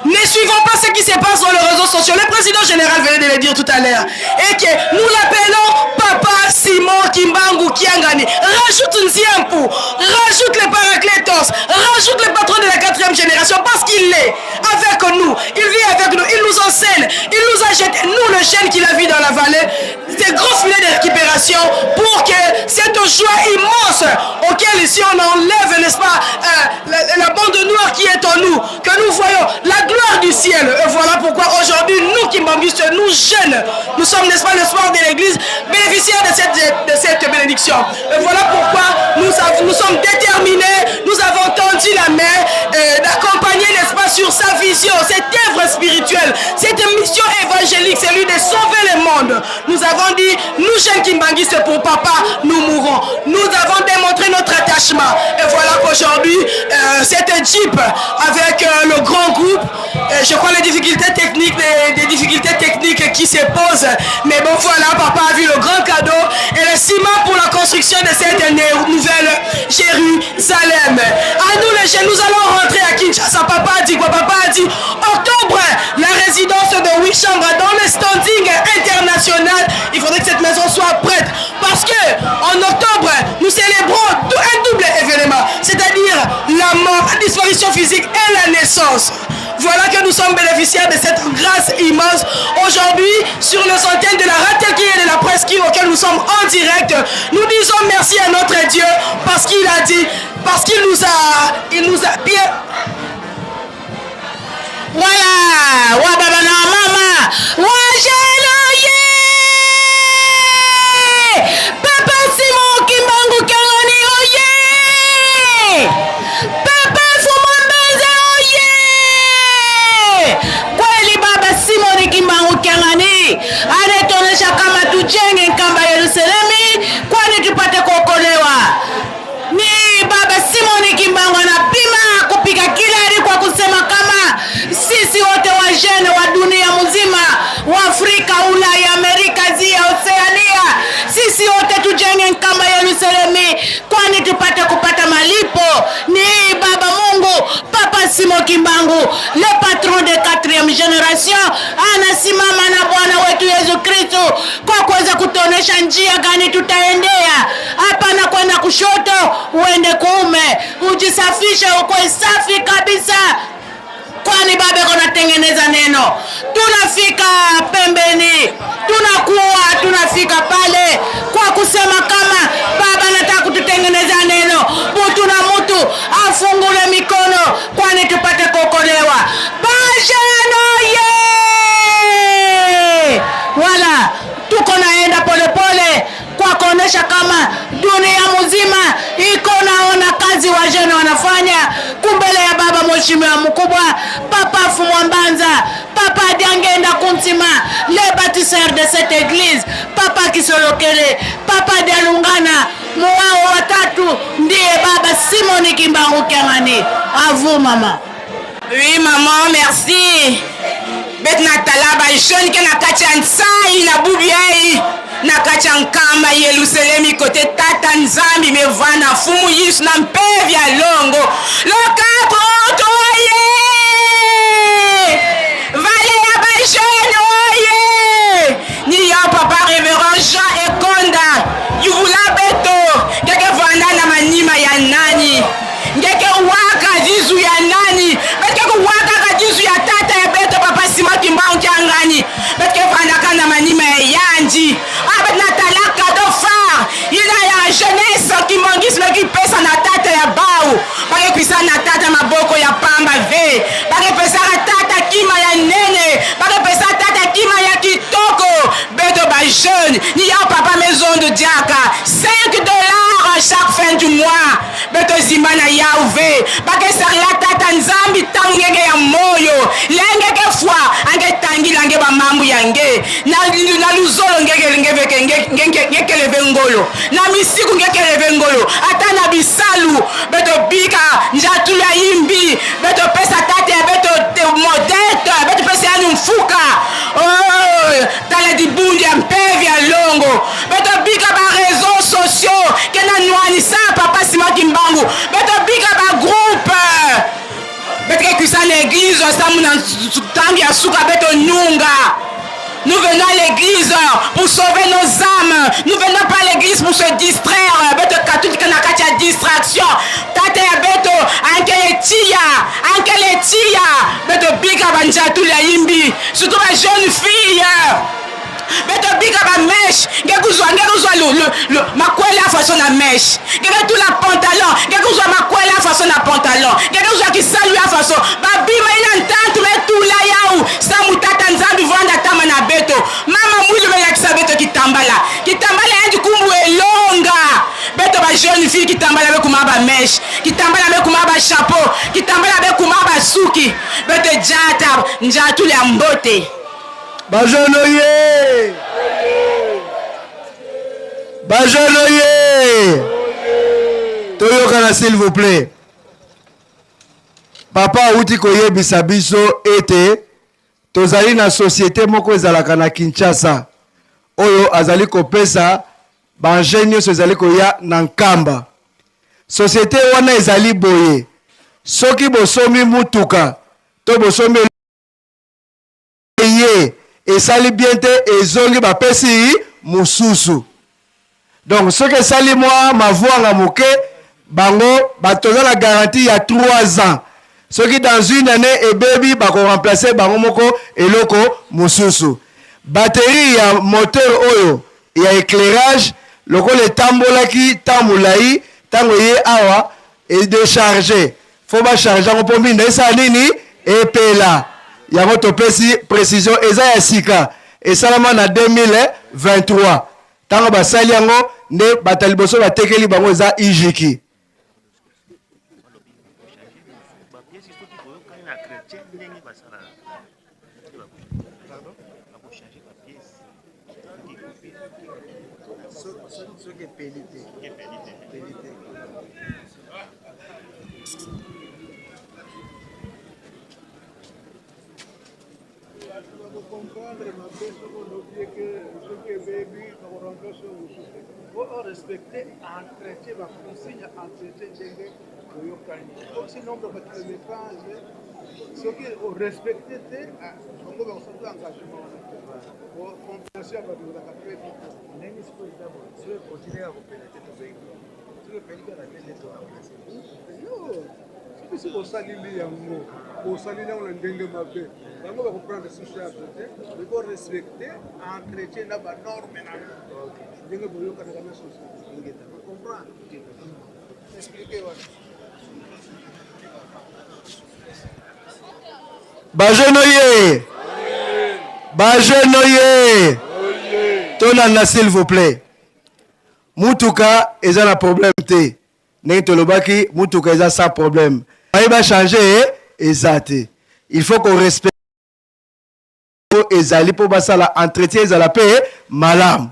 I: Ne suivons pas ce qui se passe dans les réseaux sociaux. Le président général venait de le dire tout à l'heure. Et que nous l'appelons Papa Simon Kimbangu Kiangani. Rajoute Nziampu, rajoute les paraclétos, rajoute le patron de la quatrième génération parce qu'il est avec nous. Il vit avec nous, il nous enseigne, il nous a jeté, nous le jeune qu'il a vu dans la vallée, des gros filets de récupération pour que cette joie immense auquel ici on enlève, n'est-ce pas, euh, la, bande noire qui est en nous, que nous voyons la gloire du ciel. Et voilà pourquoi aujourd'hui, nous qui nous jeunes, nous sommes, n'est-ce pas, le soir de l'église, bénéficiaires de cette, de cette bénédiction. Et voilà pourquoi nous, nous sommes déterminés, nous avons tendu la main euh, d'accompagner, n'est-ce pas, sur sa vision, cette œuvre spirituelle, cette mission évangélique, celui de sauver le monde. Nous avons dit, nous jeunes Kimbanguistes pour papa, nous mourrons. Nous avons démontré notre attachement. Et voilà qu'aujourd'hui, euh, cette Jeep avec euh, le grand groupe, euh, je crois les difficultés techniques, des, difficultés techniques qui se posent. Mais bon, voilà, papa a vu le grand cadeau et le ciment pour la construction de cette nouvelle Jérusalem. À nous les jeunes, nous allons rentrer à Kinshasa. Papa a dit quoi Papa a dit octobre, la résidence de huit chambres dans le standing international. Il faudrait que cette maison soit prête parce que en octobre, nous célébrons un double événement, c'est-à-dire la mort, la disparition physique et la naissance. Voilà que nous sommes bénéficiaires de cette grâce immense. Aujourd'hui, sur le antennes de la Ratelki et de la Presqu'île auquel nous sommes en direct, nous disons merci à notre Dieu parce qu'il a dit, parce qu'il nous a, il nous a bien
M: Voilà, wa baba na mama, wa jelo ye. Papa Simon Kimbangu Kiangani oye. Papa Fumu Mbenza oye. Kweli baba Simon Kimbangu Kiangani anatuonesha kama tujenge Nkamba Yerusalemi kwani tupate kuokolewa. Ni baba Simoni Kimbangu anapima kupiga kilari kwa kusema kama sisi wote wajene wa dunia mzima, wa Afrika, Ulaya, Amerika, Asia, Oceania, sisi wote tujenge Nkamba Yerusalemi kwani tupate kupata malipo. Ni baba Mungu, Papa Simon Kimbangu, le patron de quatrième génération, anasimama na Bwana wetu Yesu Kristo kwa kuweza kutuonesha njia gani tutaendea. Hapana kwenda kushoto, uende kuume, ujisafishe, ukwe safi kabisa kwani baba iko natengeneza neno. Tunafika pembeni, tunakuwa tunafika pale kwa kusema kama baba anataka kututengeneza neno, mutu na mutu afungule mikono, kwani tupate kuokolewa. Bajeno ye wala tuko naenda polepole kwa kuonesha kama dunia mzima iko naona kazi wajene wanafanya kumbele ya baba mheshimiwa mkubwa Papa Fumwambanza Papa
N: Papa Diangenda Kuntima, le bâtisseur de cette église, Papa Kisolokele, Papa Dialungana, Muwao watatu ndiye Baba Simoni Kimbangu Kiangani. À vous maman.
M: Oui maman, merci. Beti na tala ba jeune ke na kati ya nsai na bubi ei na kati ya nkamba Yelusalemi kote tata Nzambi mevanda mfumu Yesu na mpevi ya longo lokako otoye vale ya ba jeune oye ni ya papa reverend Jean Ekonda yuvula beto ngeke vanda na manima ya nani ngeke waka dizu ya nani betke kuwaka ka dizu ya tata ya beto papa sima kimbangu kiangani betke vandaka na manima ya yandi ah bet na tala cadeau phare ina ya jeunesse kimbanguisme kipesa na tata ya bau bakepisa na tata maboko ya pamba ve bakepesaka tata kima ya nene bakepesa tata kima ya kitoko beto ba jeune ni ya papa maison de diaka 5 dollars chaque fin du mois Beto zimba na Yahweh bakesarila tata Nzambi tangu ngenge ya moyo lengeke fwa ange tangila nge bamambu ya nge na, na luzolo ngeke ngeveke ngeke ngekeleve ngolo na misiku ngekeleve ngolo ata na bisalu beto bika njatulu ya yimbi beto pesa tata ya beto modete beto pesa yani mfuka oh, tala dibundu ya mpevi ya longo Beto bika ba réseaux sociaux kena nwanisa papa Simon Kimbangu beto bika ba groupe beto ke kuisa na église samu na tango ya suka beto nunga. Nous venons à l'église pour sauver nos âmes. Nous venons pas à l'église pour se distraire. Beto katutika na kati ya distraction. Tata ya beto ankele tia, ankele tia. Beto bika banjatu ya yimbi, surtout ba jeune fille. Beto bika ba mèche nge kuzwa nge kuzwa lu, lu, lu, makwele ya façon na mèche nge ketula pantalon nge kuzwa makwele ya façon na pantalon nge kuzwa kisalu ya façon babima ina ntantu metula yau samu tata nzambi vanda tama na beto mama mwilu melakisa beto kitambala kitambala yandi kumbu elonga beto ba jeune fille kitambala bekuma ba mèche kitambala bekuma ba chapeau kitambala bekuma ba suki beto jata njatuli ya mbote.
J: Ba jeune oye! Ba jeune oye! Toyokana s'il vous plaît. Papa awuti koyebisa biso ete tozali na société moko ezalaka na Kinshasa oyo azali kopesa ba engins nyonso ezali koya na Nkamba. Société wana ezali boye, soki bosombi mutuka to bosombi eye esali bien te ezongi bapesi mususu donc soki esali mwa mavuanga moke bango toza na garantie ya 3 ans soki dans une année ebebi bako remplacer bango moko eloko mosusu batterie ya moteur oyo ya éclairage lokola etambolaki ntango molai ntango eye awa edecharge Faut ba charger yango po minda esala nini? Epela. Yango topesi precision eza ya sika esalama na 2023 tango basali yango nde bato ya liboso batekeli bango eza ijiki.
K: Respecter entretien ba consigne ya entretien ndenge toyokani comme si nombre ba kilométrage soki orespecte te bango bakosala engagement wana compréhension ya bato ezalaka très vite ndenge sikoyo eza boye soki ekontinue ya kopela te tozoyi soki epeli kaka te nde toremplace soki soki osalili yango osalili yango na ndenge mabe bango bakoprendre sous charge te eko respecte entretien na banorme na ndenge boyokanaka na société comprendre explique wana.
J: Ba jeune oye! Ba jeune oye! Tolanda s'il vous plaît. Mutuka eza na problème te. Ndenge tolobaki mutuka eza sans problème. Baye ba changer eza te. Il faut qu'on respecte. ezali mpo basala entretien ezala mpe malamu.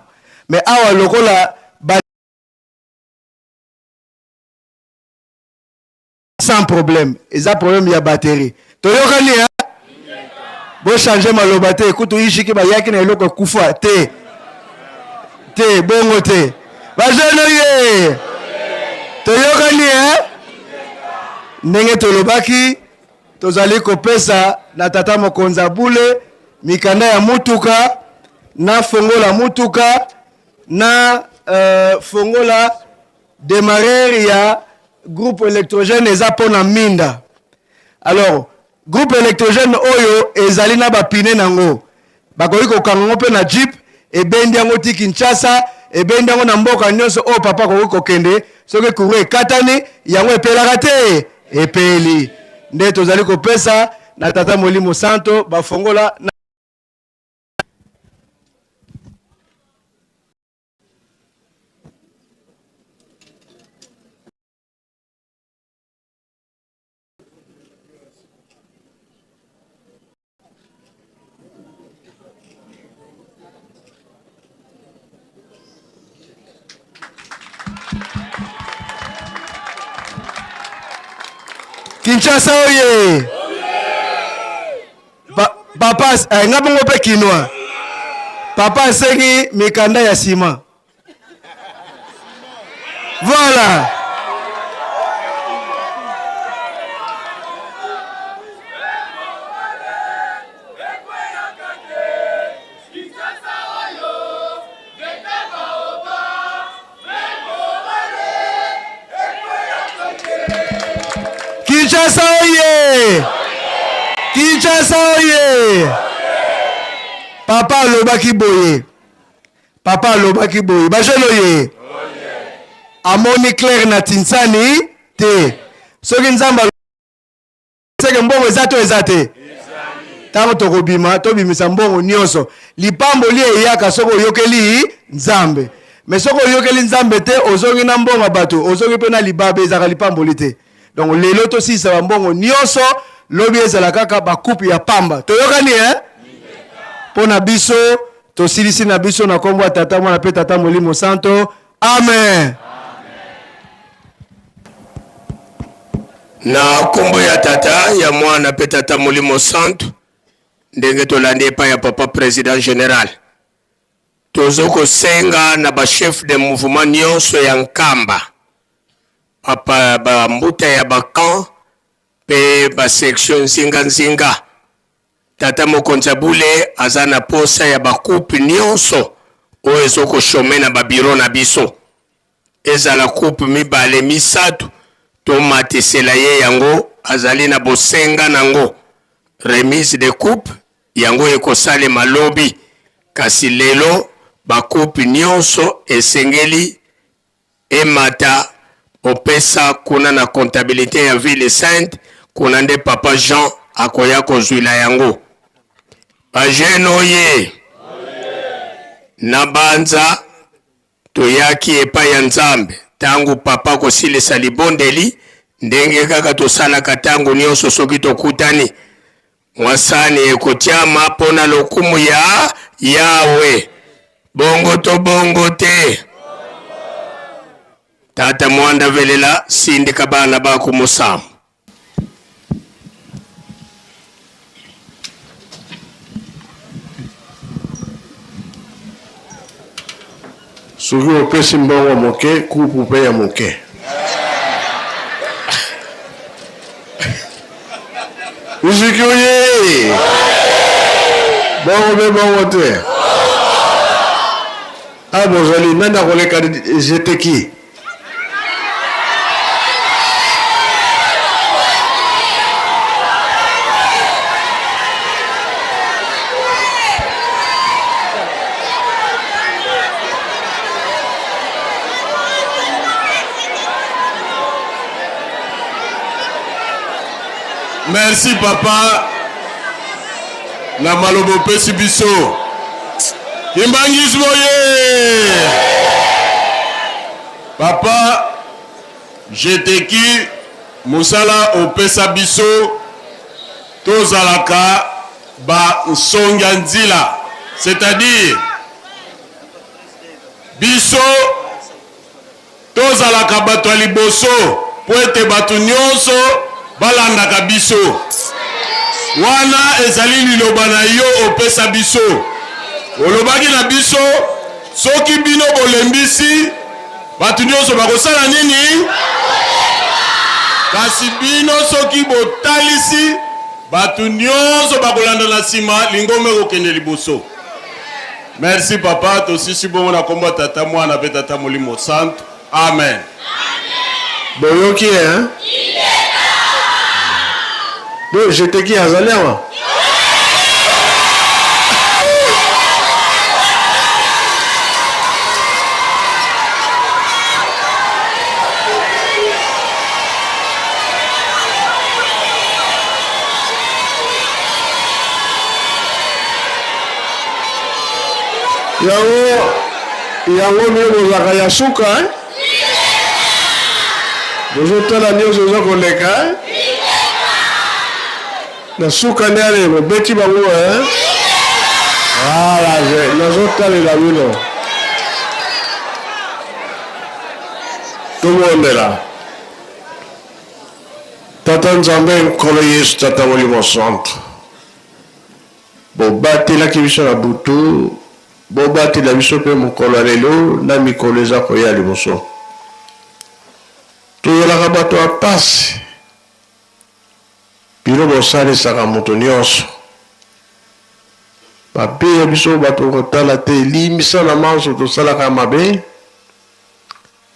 J: Mais awa lokola ba sans problème, eza problème ya batterie. Toyokani hein? Bo changer maloba te, kutu ishiki bayaki na eloko ekufa te. Te bongo te. Ba jeune ye. Toyokani hein? Ndenge tolobaki tozali kopesa na tata mokonzi ya bule mikanda ya mutuka na fongola mutuka na uh, fongola demarreur ya groupe électrogène eza mpo na minda. Alors groupe électrogène oyo ezali na bapine nango, bakoki kokanga yango mpe na jeep, ebendi yango ti Kinshasa, ebendi yango na mboka nyonso oyo papa akoki kokende. Soki courant ekatani, yango epelaka te, epeli. Nde tozali kopesa na tata Molimo Santo bafongola na Kinshasa oye! Pa, papa eh, nga bongo mpe kinois. Papa asengi mikanda ya sima. Voilà. Kinshasa oye! Kinshasa oye! Papa alobaki boye. Papa alobaki boye. Ba jeune oye! Amoni clair na tinsani te. Soki Nzambe seke mbongo eza to eza te? Ntango tokobima tobimisa mbongo nyonso. Lipamboli eyaka soki oyokeli Nzambe. Mais soki oyokeli Nzambe te, ozongi na mbongo ya bato, ozongi mpe na libabe, ezalaka lipamboli te. Donc lelo tosilisa bambongo nyonso, lobi ezala kaka bakupe ya pamba. Toyokani eh? Mpo na biso tosilisi na biso na nkombo ya Tata, Mwana mpe Tata Molimo Santo. Amen.
F: Na nkombo ya Tata, ya Mwana mpe Tata Molimo Santu, ndenge tolandi epai ya Papa President General, tozo kosenga na ba chef de mouvement nyonso ya Nkamba, papa ba mbuta ya ba camp mpe ba section nzinga nzinga, Tata Mokonzi ya Bule aza na posa ya ba coupe nyonso oyo ezo ko chome na ba bureau na biso. Ezala coupe mibale misatu tomatisela ye yango azali na bosenga nango. Remise de coupe yango ekosalema lobi kasi lelo ba coupe nyonso esengeli emata opesa kuna na comptabilite ya ville sainte kuna nde papa Jean akoya kozuila yango. Ba jeune oye! Na banza Toyaki epai ya Nzambe ntango Papa akosilisa libondeli, ndenge kaka tosalaka ntango nyonso soki tokutani. Mwa sani ekotiama mpo na lokumu ya Yawe. Bongo to bongo te? Tata Mwanda Velela, sindika bana bako musambu.
A: Soki opesi mbongo moke, kupu mpe ya moke. Miziki oye! Bongo mpe bongo te. Ah, bozali nani akoleka jeteki?
F: Merci papa na maloba opesi biso. Kimbangisme oye! Papa Jeteki mosala opesa biso tozalaka.
O: Ba nsongia nzila, c'est-à-dire biso tozalaka bato ya liboso mpo ete bato nyonso balandaka biso. Wana ezali liloba na yo opesa biso. Olobaki na biso, soki bino bolembisi, bato nyonso bakosala nini? Kasi bino soki botalisi, Batu nionso bakolanda na sima lingomba ekokende liboso. Merci papa tosisi bongo na kombo ya tata mwana pe tata molimo santu. Amen.
P: Boyoki hein? Bo jeteki azali awa? Yango yango bino bozalaka ya suka hein? Bozotala nyonso eza koleka hein? Na suka nde ale bobeti bango hein? Voilà, nazotalela bino. Tobondela. Tata Nzambe, Nkolo Yesu, Tata Molimo Santu, bobatelaki biso na butu, bobatela biso mpe mokolo ya lelo na mikolo eza koya liboso. Tozalaka bato ya pasi, bino bosalisaka moto nyonso. Mabe ya biso bato kotala te, limbisa na manso tosalaka mabe.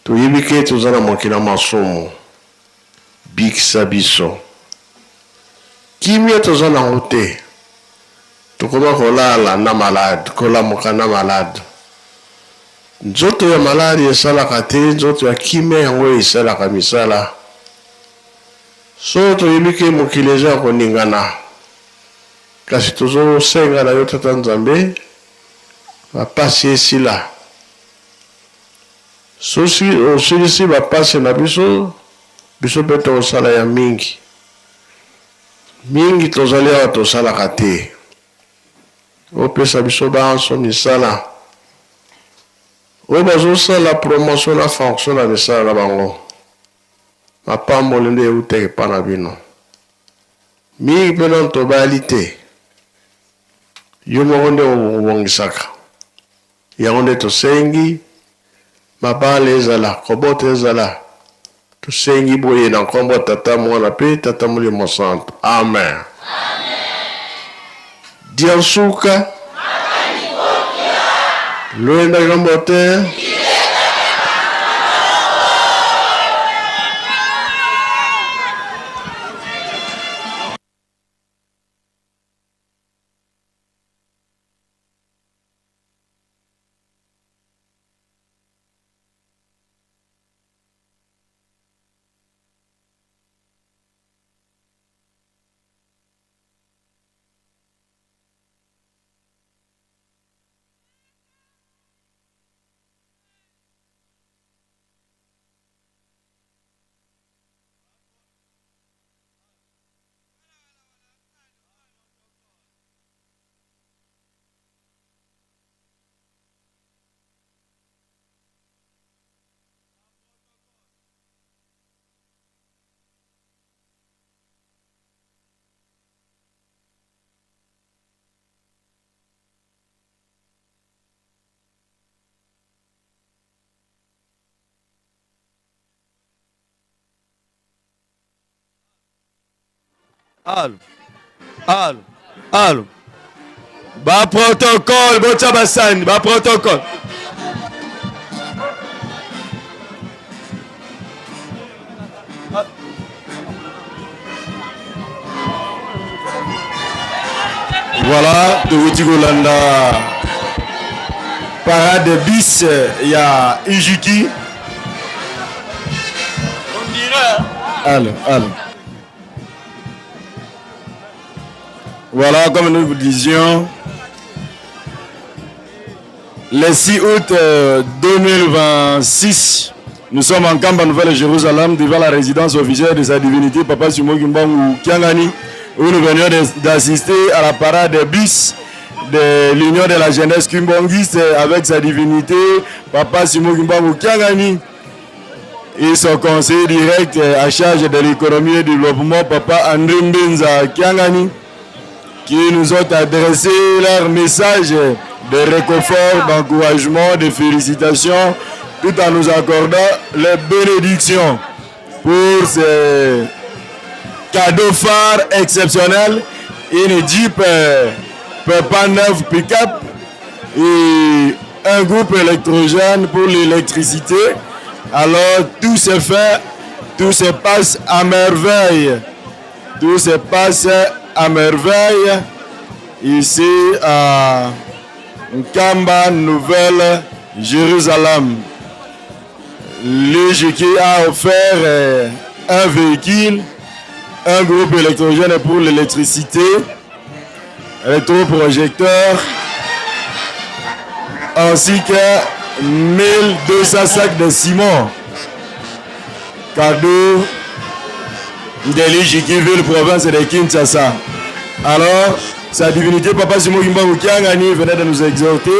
P: Toyebi ke toza na mokili ya masumu. Bikisa biso. Kimia toza nango te. Tokoma kolala na malade, kolamuka na malade. Nzoto ya maladi esalaka te, nzoto ya kimia yango esalaka misala. Solo toyebi ke mokili eza ya koningana. Kasi tozo senga na yo Tata Nzambe, ba pasi esila. Sosi osilisi ba pasi na biso, biso pe tokosala ya mingi. Mingi tozali awa tosalaka te. Opesa biso banso misala. Oyo bazosala promotion na fonction na misala na bango. Mapamboli nde eutaka epa na bino. Mingi pe nanu tobali te. Yo moko nde obongisaka. Yango nde tosengi, mabala ezala, kobota ezala. Tosengi boye na nkombo ya Tata, Mwana mpe Tata Molimo Santu. Amen. Diansuka. Luenda Gambote.
Q: Allo, allo, allo. Ba protocole, botia basani, ba protocole.
P: Voilà, towuti kolanda parade bis ya Ijiki. Allo, allo. Voilà, comme nous vous disions, le 6 août 2026, euh, nous sommes en Kamba Nouvelle-Jérusalem devant la résidence officielle de sa divinité, Papa Simon Kimbangu Kiangani.
Q: où nous venions d'assister à la parade des bus de l'Union de la jeunesse kimbangiste avec sa divinité, Papa Simon Kimbangu Kiangani, et son conseiller direct à charge de l'économie et du développement, Papa André Mbenza Kiangani, qui nous ont adressé leur message de réconfort, d'encouragement, de félicitations, tout en nous accordant les bénédictions pour ces cadeaux phares exceptionnels, une Jeep Pepa 9 pick-up et un groupe électrogène pour l'électricité. Alors tout se fait, tout se passe à merveille. Tout se passe à merveille ici à Nkamba, Nouvelle Jérusalem. L'UGK a offert un véhicule, un groupe électrogène pour l'électricité, électroprojecteur, ainsi que 1200 sacs de ciment. Cadeau de l'UGK, ville province de Kinshasa. Alors, sa divinité Papa Simon Kimbangu Kiangani venait de nous exhorter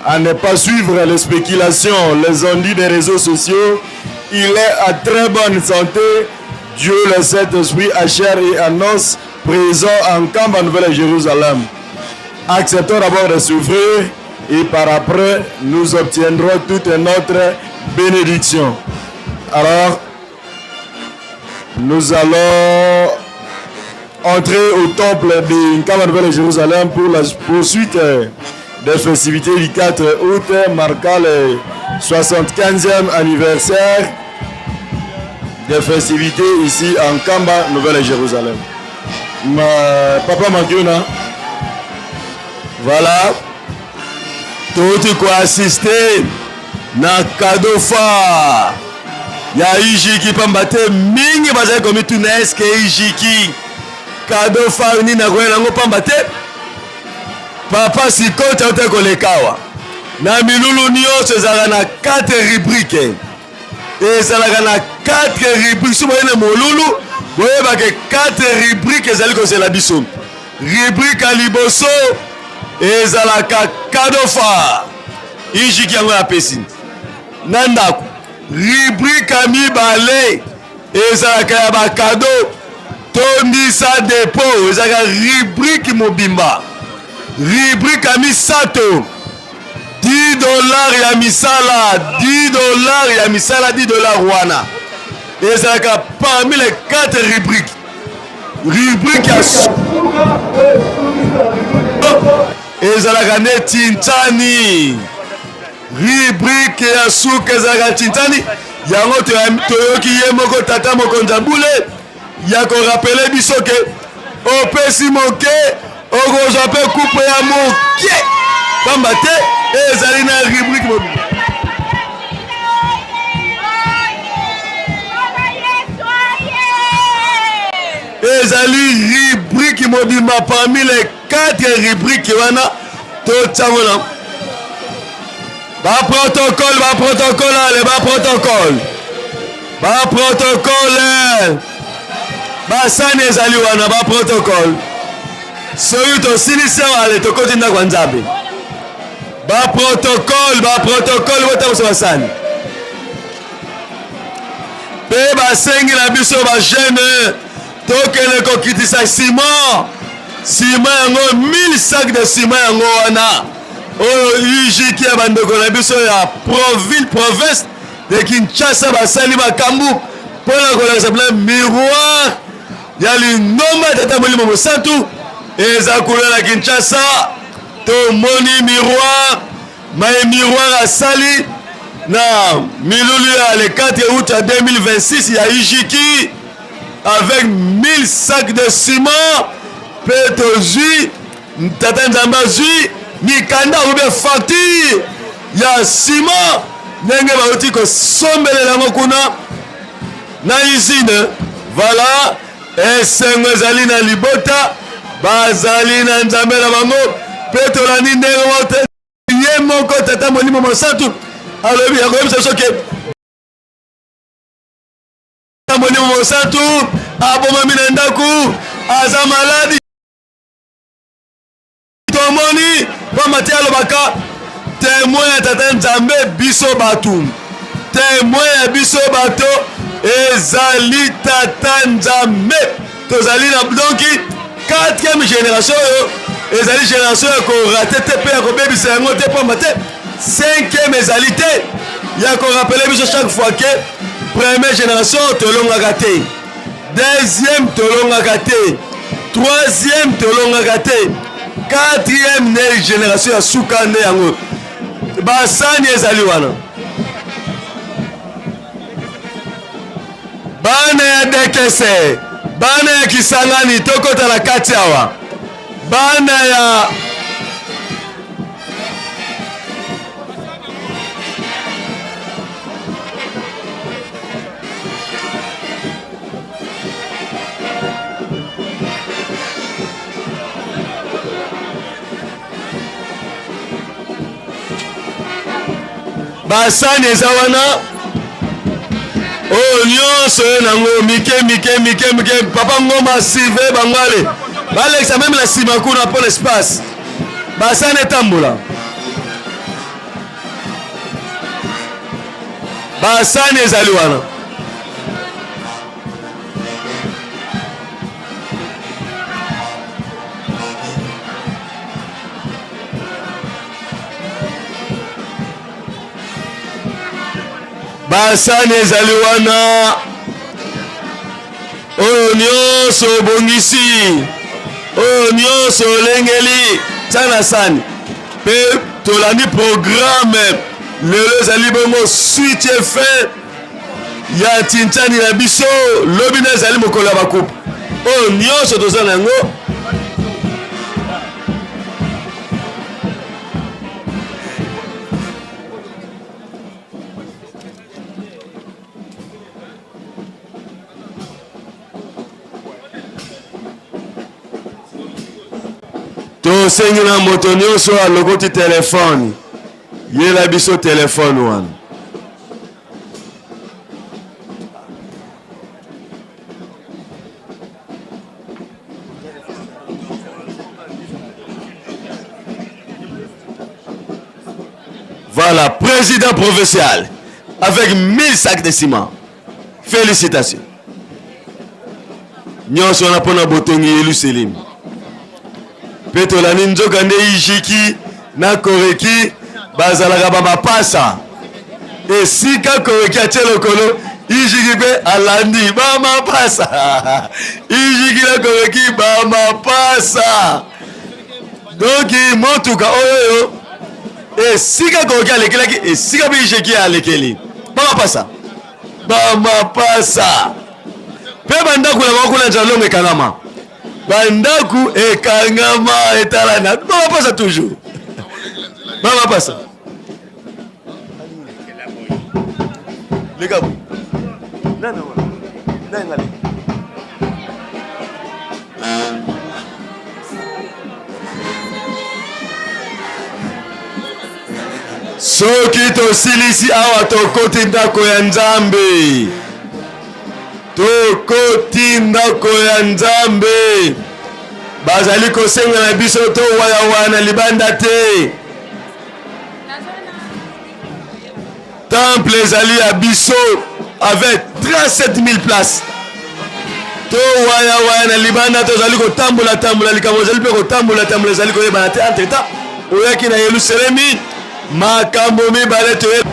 Q: à ne pas suivre les spéculations, les ondits des réseaux sociaux. Il est à très bonne santé. Dieu le Saint-Esprit à chair et à os présent en Nkamba Nouvelle-Jérusalem. Acceptons d'abord de souffrir et par après, nous obtiendrons toute notre bénédiction. Alors, nous allons entrer au temple de Nkamba Nouvelle-Jérusalem pour la poursuite des festivités du 4 août, marquant le 75e anniversaire des festivités ici en Nkamba Nouvelle-Jérusalem. Ma, Papa Makiona,
O: voilà, touti koassiste na cadeau phare ya ijiki pamba te mingi bazali komituna eske ijiki cadeau phare nini akoya nango pamba te papa sikoti auti koleka awa na milulu nyonso ezalaka na 4 rubrique ezalaka na 4 rubrique soki boye na molulu boyebake 4 rubrique ezali kozela biso rubrique ya liboso ezalaka cadeau phare ijiki yango apesi na ndako rubrique ya mibale ezalaka ya bakado tondisa depo ezalaka rubrique mobimba rubrique ya misato 10 dollars ya misala 10 dollars ya misala 10 dollars wana ezalaka parmi les 4 rubriques rubrique ya ezalaka nde tintani rubrique ya suka ezalaka tintani yango toyoki ye moko tata mokonzi ya bule ya korapele biso ke opesi moke okozwa mpe kupe ya moke pamba te ezali na rubrique mobimba. Ezali rubrique mobimba parmi les 4 rubriques wana totyango na ba protocole ba protocole ale ba protocole ba protocole basani ezali wana ba protocole soki tosilisi awa ale tokoti ndako ya nzambe ba protocole ba protocole botambusa basani mpe basengi na biso ba jeune tokende kokitisa ciment ciment yango 1000 sac de ciment yango wana oyo UJK ya bandeko na biso ya proville province de Kinshasa basali makambo mpo na kolakisa bino miroir ya lingomba ya Tata Molimo Mosantu eza kuna na Kinshasa. Tomoni miroir maye miroir asali na milulu ya le 4 août ya 2026 ya UJK avec 1000 sacs de ciment mpe tozwi Tata Nzambe azwi mikanda ou bien facture ya ciment ndenge bauti kosombelela yango kuna na usine. Voilà, esengo ezali na libota, bazali na Nzambe na bango mpe tolandi ndenge moko ye moko Tata Molimo Mosantu alobi akoyebisa biso ke Molimo Mosantu abomami na ndako.
Q: Aza maladi tomoni pamba te alobaka temoin ya tata nzambe biso bato temoin ya biso bato ezali tata nzambe tozali na donki quatrième génération oyo ezali génération ya korate te mpe ya kobebisa yango te pamba te cinquième ezali te ya korapele biso chaque fois ke première génération tolongaka te deuxième tolongaka te troisième tolongaka te quatrième nde génération ya suka nde yango basani ezali wana bana ya dekese bana ya kisangani tokota na kati awa bana ya basani eza wana oyo nyonso ye nango mike mike mike mike papa ngoma surveille bango ale balekisa meme na nsima kuna mpo na espace basani etambola basani ezali wana basani ezali wana oyo nyonso obongisi oyo nyonso olengeli tia na sani mpe tolandi programe lelo ezali bongo suite et fin ya tinchani na biso lobi nde ezali mokolo ya bakupe oyo nyonso toza na yango Tosengi na moto nyonso alokoti telefone, yela biso telefone wana. Voilà, président provincial avec 1000 sacs de ciment. Félicitations. Nyonso wana mpo na botongi Yelusalemi. Mpe tolandi nzoka nde Ijiki na Koreki bazalaka ba mapasa. Esika Koreki atie lokolo, Ijiki mpe alandi ba mapasa. Ijiki na Koreki ba mapasa. Donc motuka oyo esika Koreki alekelaki, esika mpe Ijiki alekeli ba mapasa. Bamapasa mpe bandako na bango kuna nzalongo ekangama, bandako ekangama etalana, bamapasa toujours, bamapasa leka nani nani nani Soki tosilisi awa tokoti ndako ya Nzambe, tokoti ndako ya Nzambe. Bazali kosenga na biso towayawaya na libanda te. Temple ezali ya biso avec 37 000 places. Towayawaya na libanda, tozali kotambola tambola, likambo ezali mpe kotambola tambola, ezali koyebana te. Entre temps oyaki na Yelusalemi, makambo mibale toye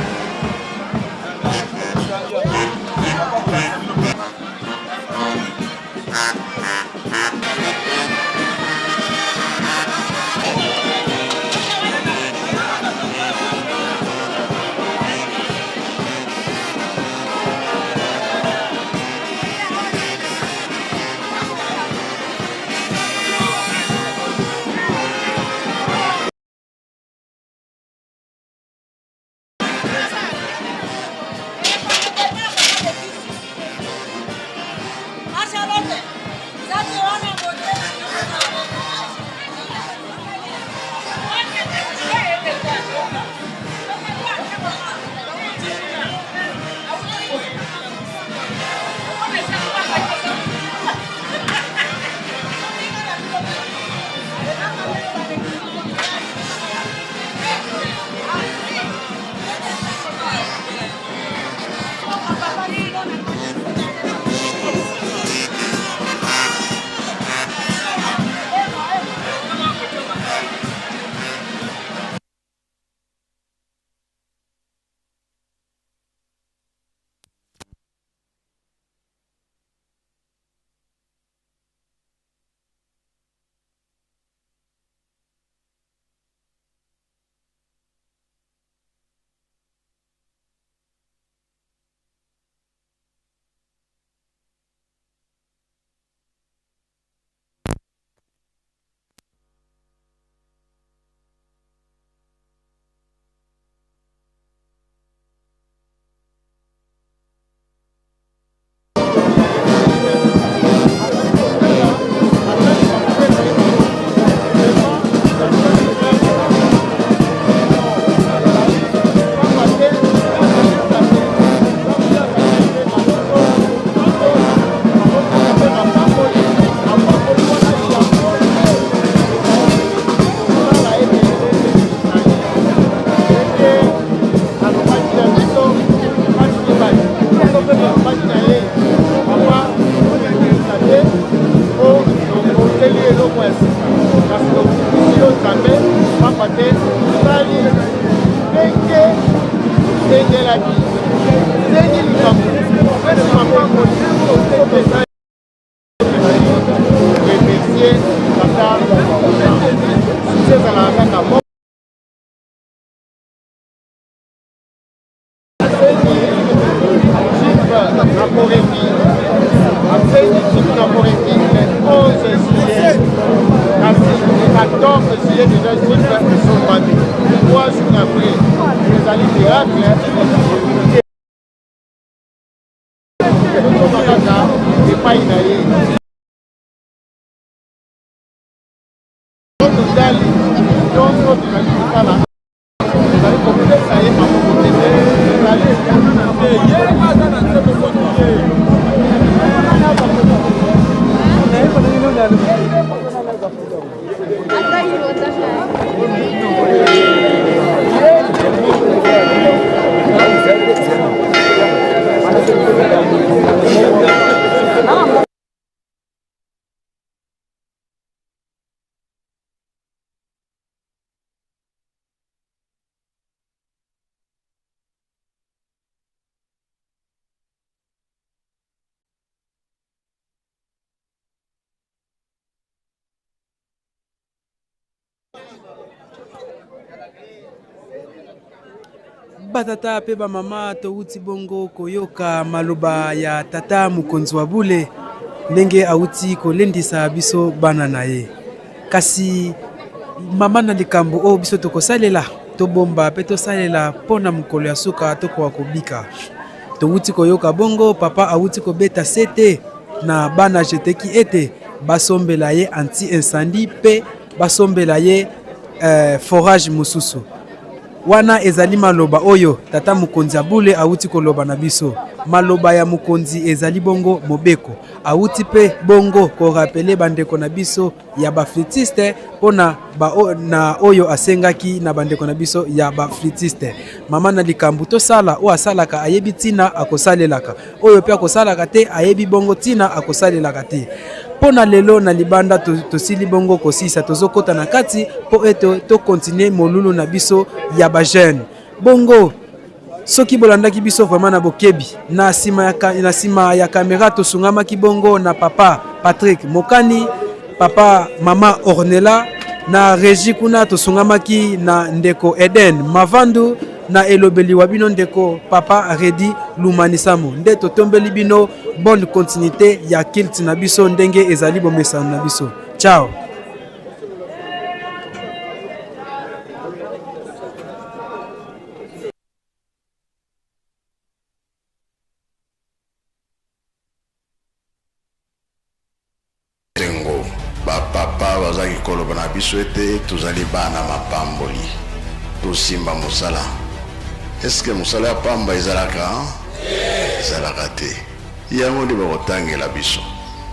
E: remercier tata mokonzi. Succès ezalaka kaka moko. Asengi jeep na Koreki, asengi jeep na Koreki le 11 juillet, kasi le 14 juillet déjà jeep esombami. 3 jours après, ezali miracle. Ezokoma kaka epai na ye. Totali nyonso tozali kosala ezali kopesa ye maboko te ezali
D: Batata mpe bamama, towuti bongo koyoka maloba ya tata mokonzi wa bule ndenge awuti kolendisa biso bana na ye. Kasi mama na likambo oyo biso tokosalela, tobomba mpe tosalela mpo na mokolo ya suka tokoka kobika. Towuti koyoka bongo papa awuti kobeta sete na bana jeteki ete basombela ye anti-incendie mpe basombela ye eh, forage mosusu. Wana ezali maloba oyo tata mokonzi ya bule awuti koloba na biso. Maloba ya mokonzi ezali bongo mobeko. Awuti mpe bongo korapele bandeko na biso ya ba flûtiste mpo na, ba, na oyo asengaki na bandeko na biso ya ba flûtiste. Mama na likambo tosala, oyo asalaka ayebi ntina akosalelaka, oyo mpe akosalaka te ayebi bongo ntina akosalelaka te. Mpo na lelo na libanda tosili bongo kosisa, tozokota na kati mpo ete tokontinue molulu na biso ya ba jeune. Bongo soki bolandaki biso vraiment na bokebi na sima ya, na sima ya kamera tosungamaki bongo na papa Patrick Mokani, papa mama Ornella na regie kuna tosungamaki na ndeko Eden Mavandu na elobeli wa bino ndeko papa Redi Lumanisamu. Nde totombeli bino bonne continuité ya culte na biso ndenge ezali bomesano na biso. Ciao.
A: Esengo, ba papa bazaki koloba na biso ete tozali bana mapamboli. Tosimba mosala. Est-ce que mosala ya pamba ezalaka? Ezalaka te. Yango nde bakotangela biso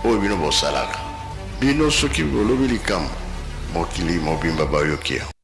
A: oyo bino bosalaka. Bino soki bolobi likambo, mokili mobimba bayoki yango.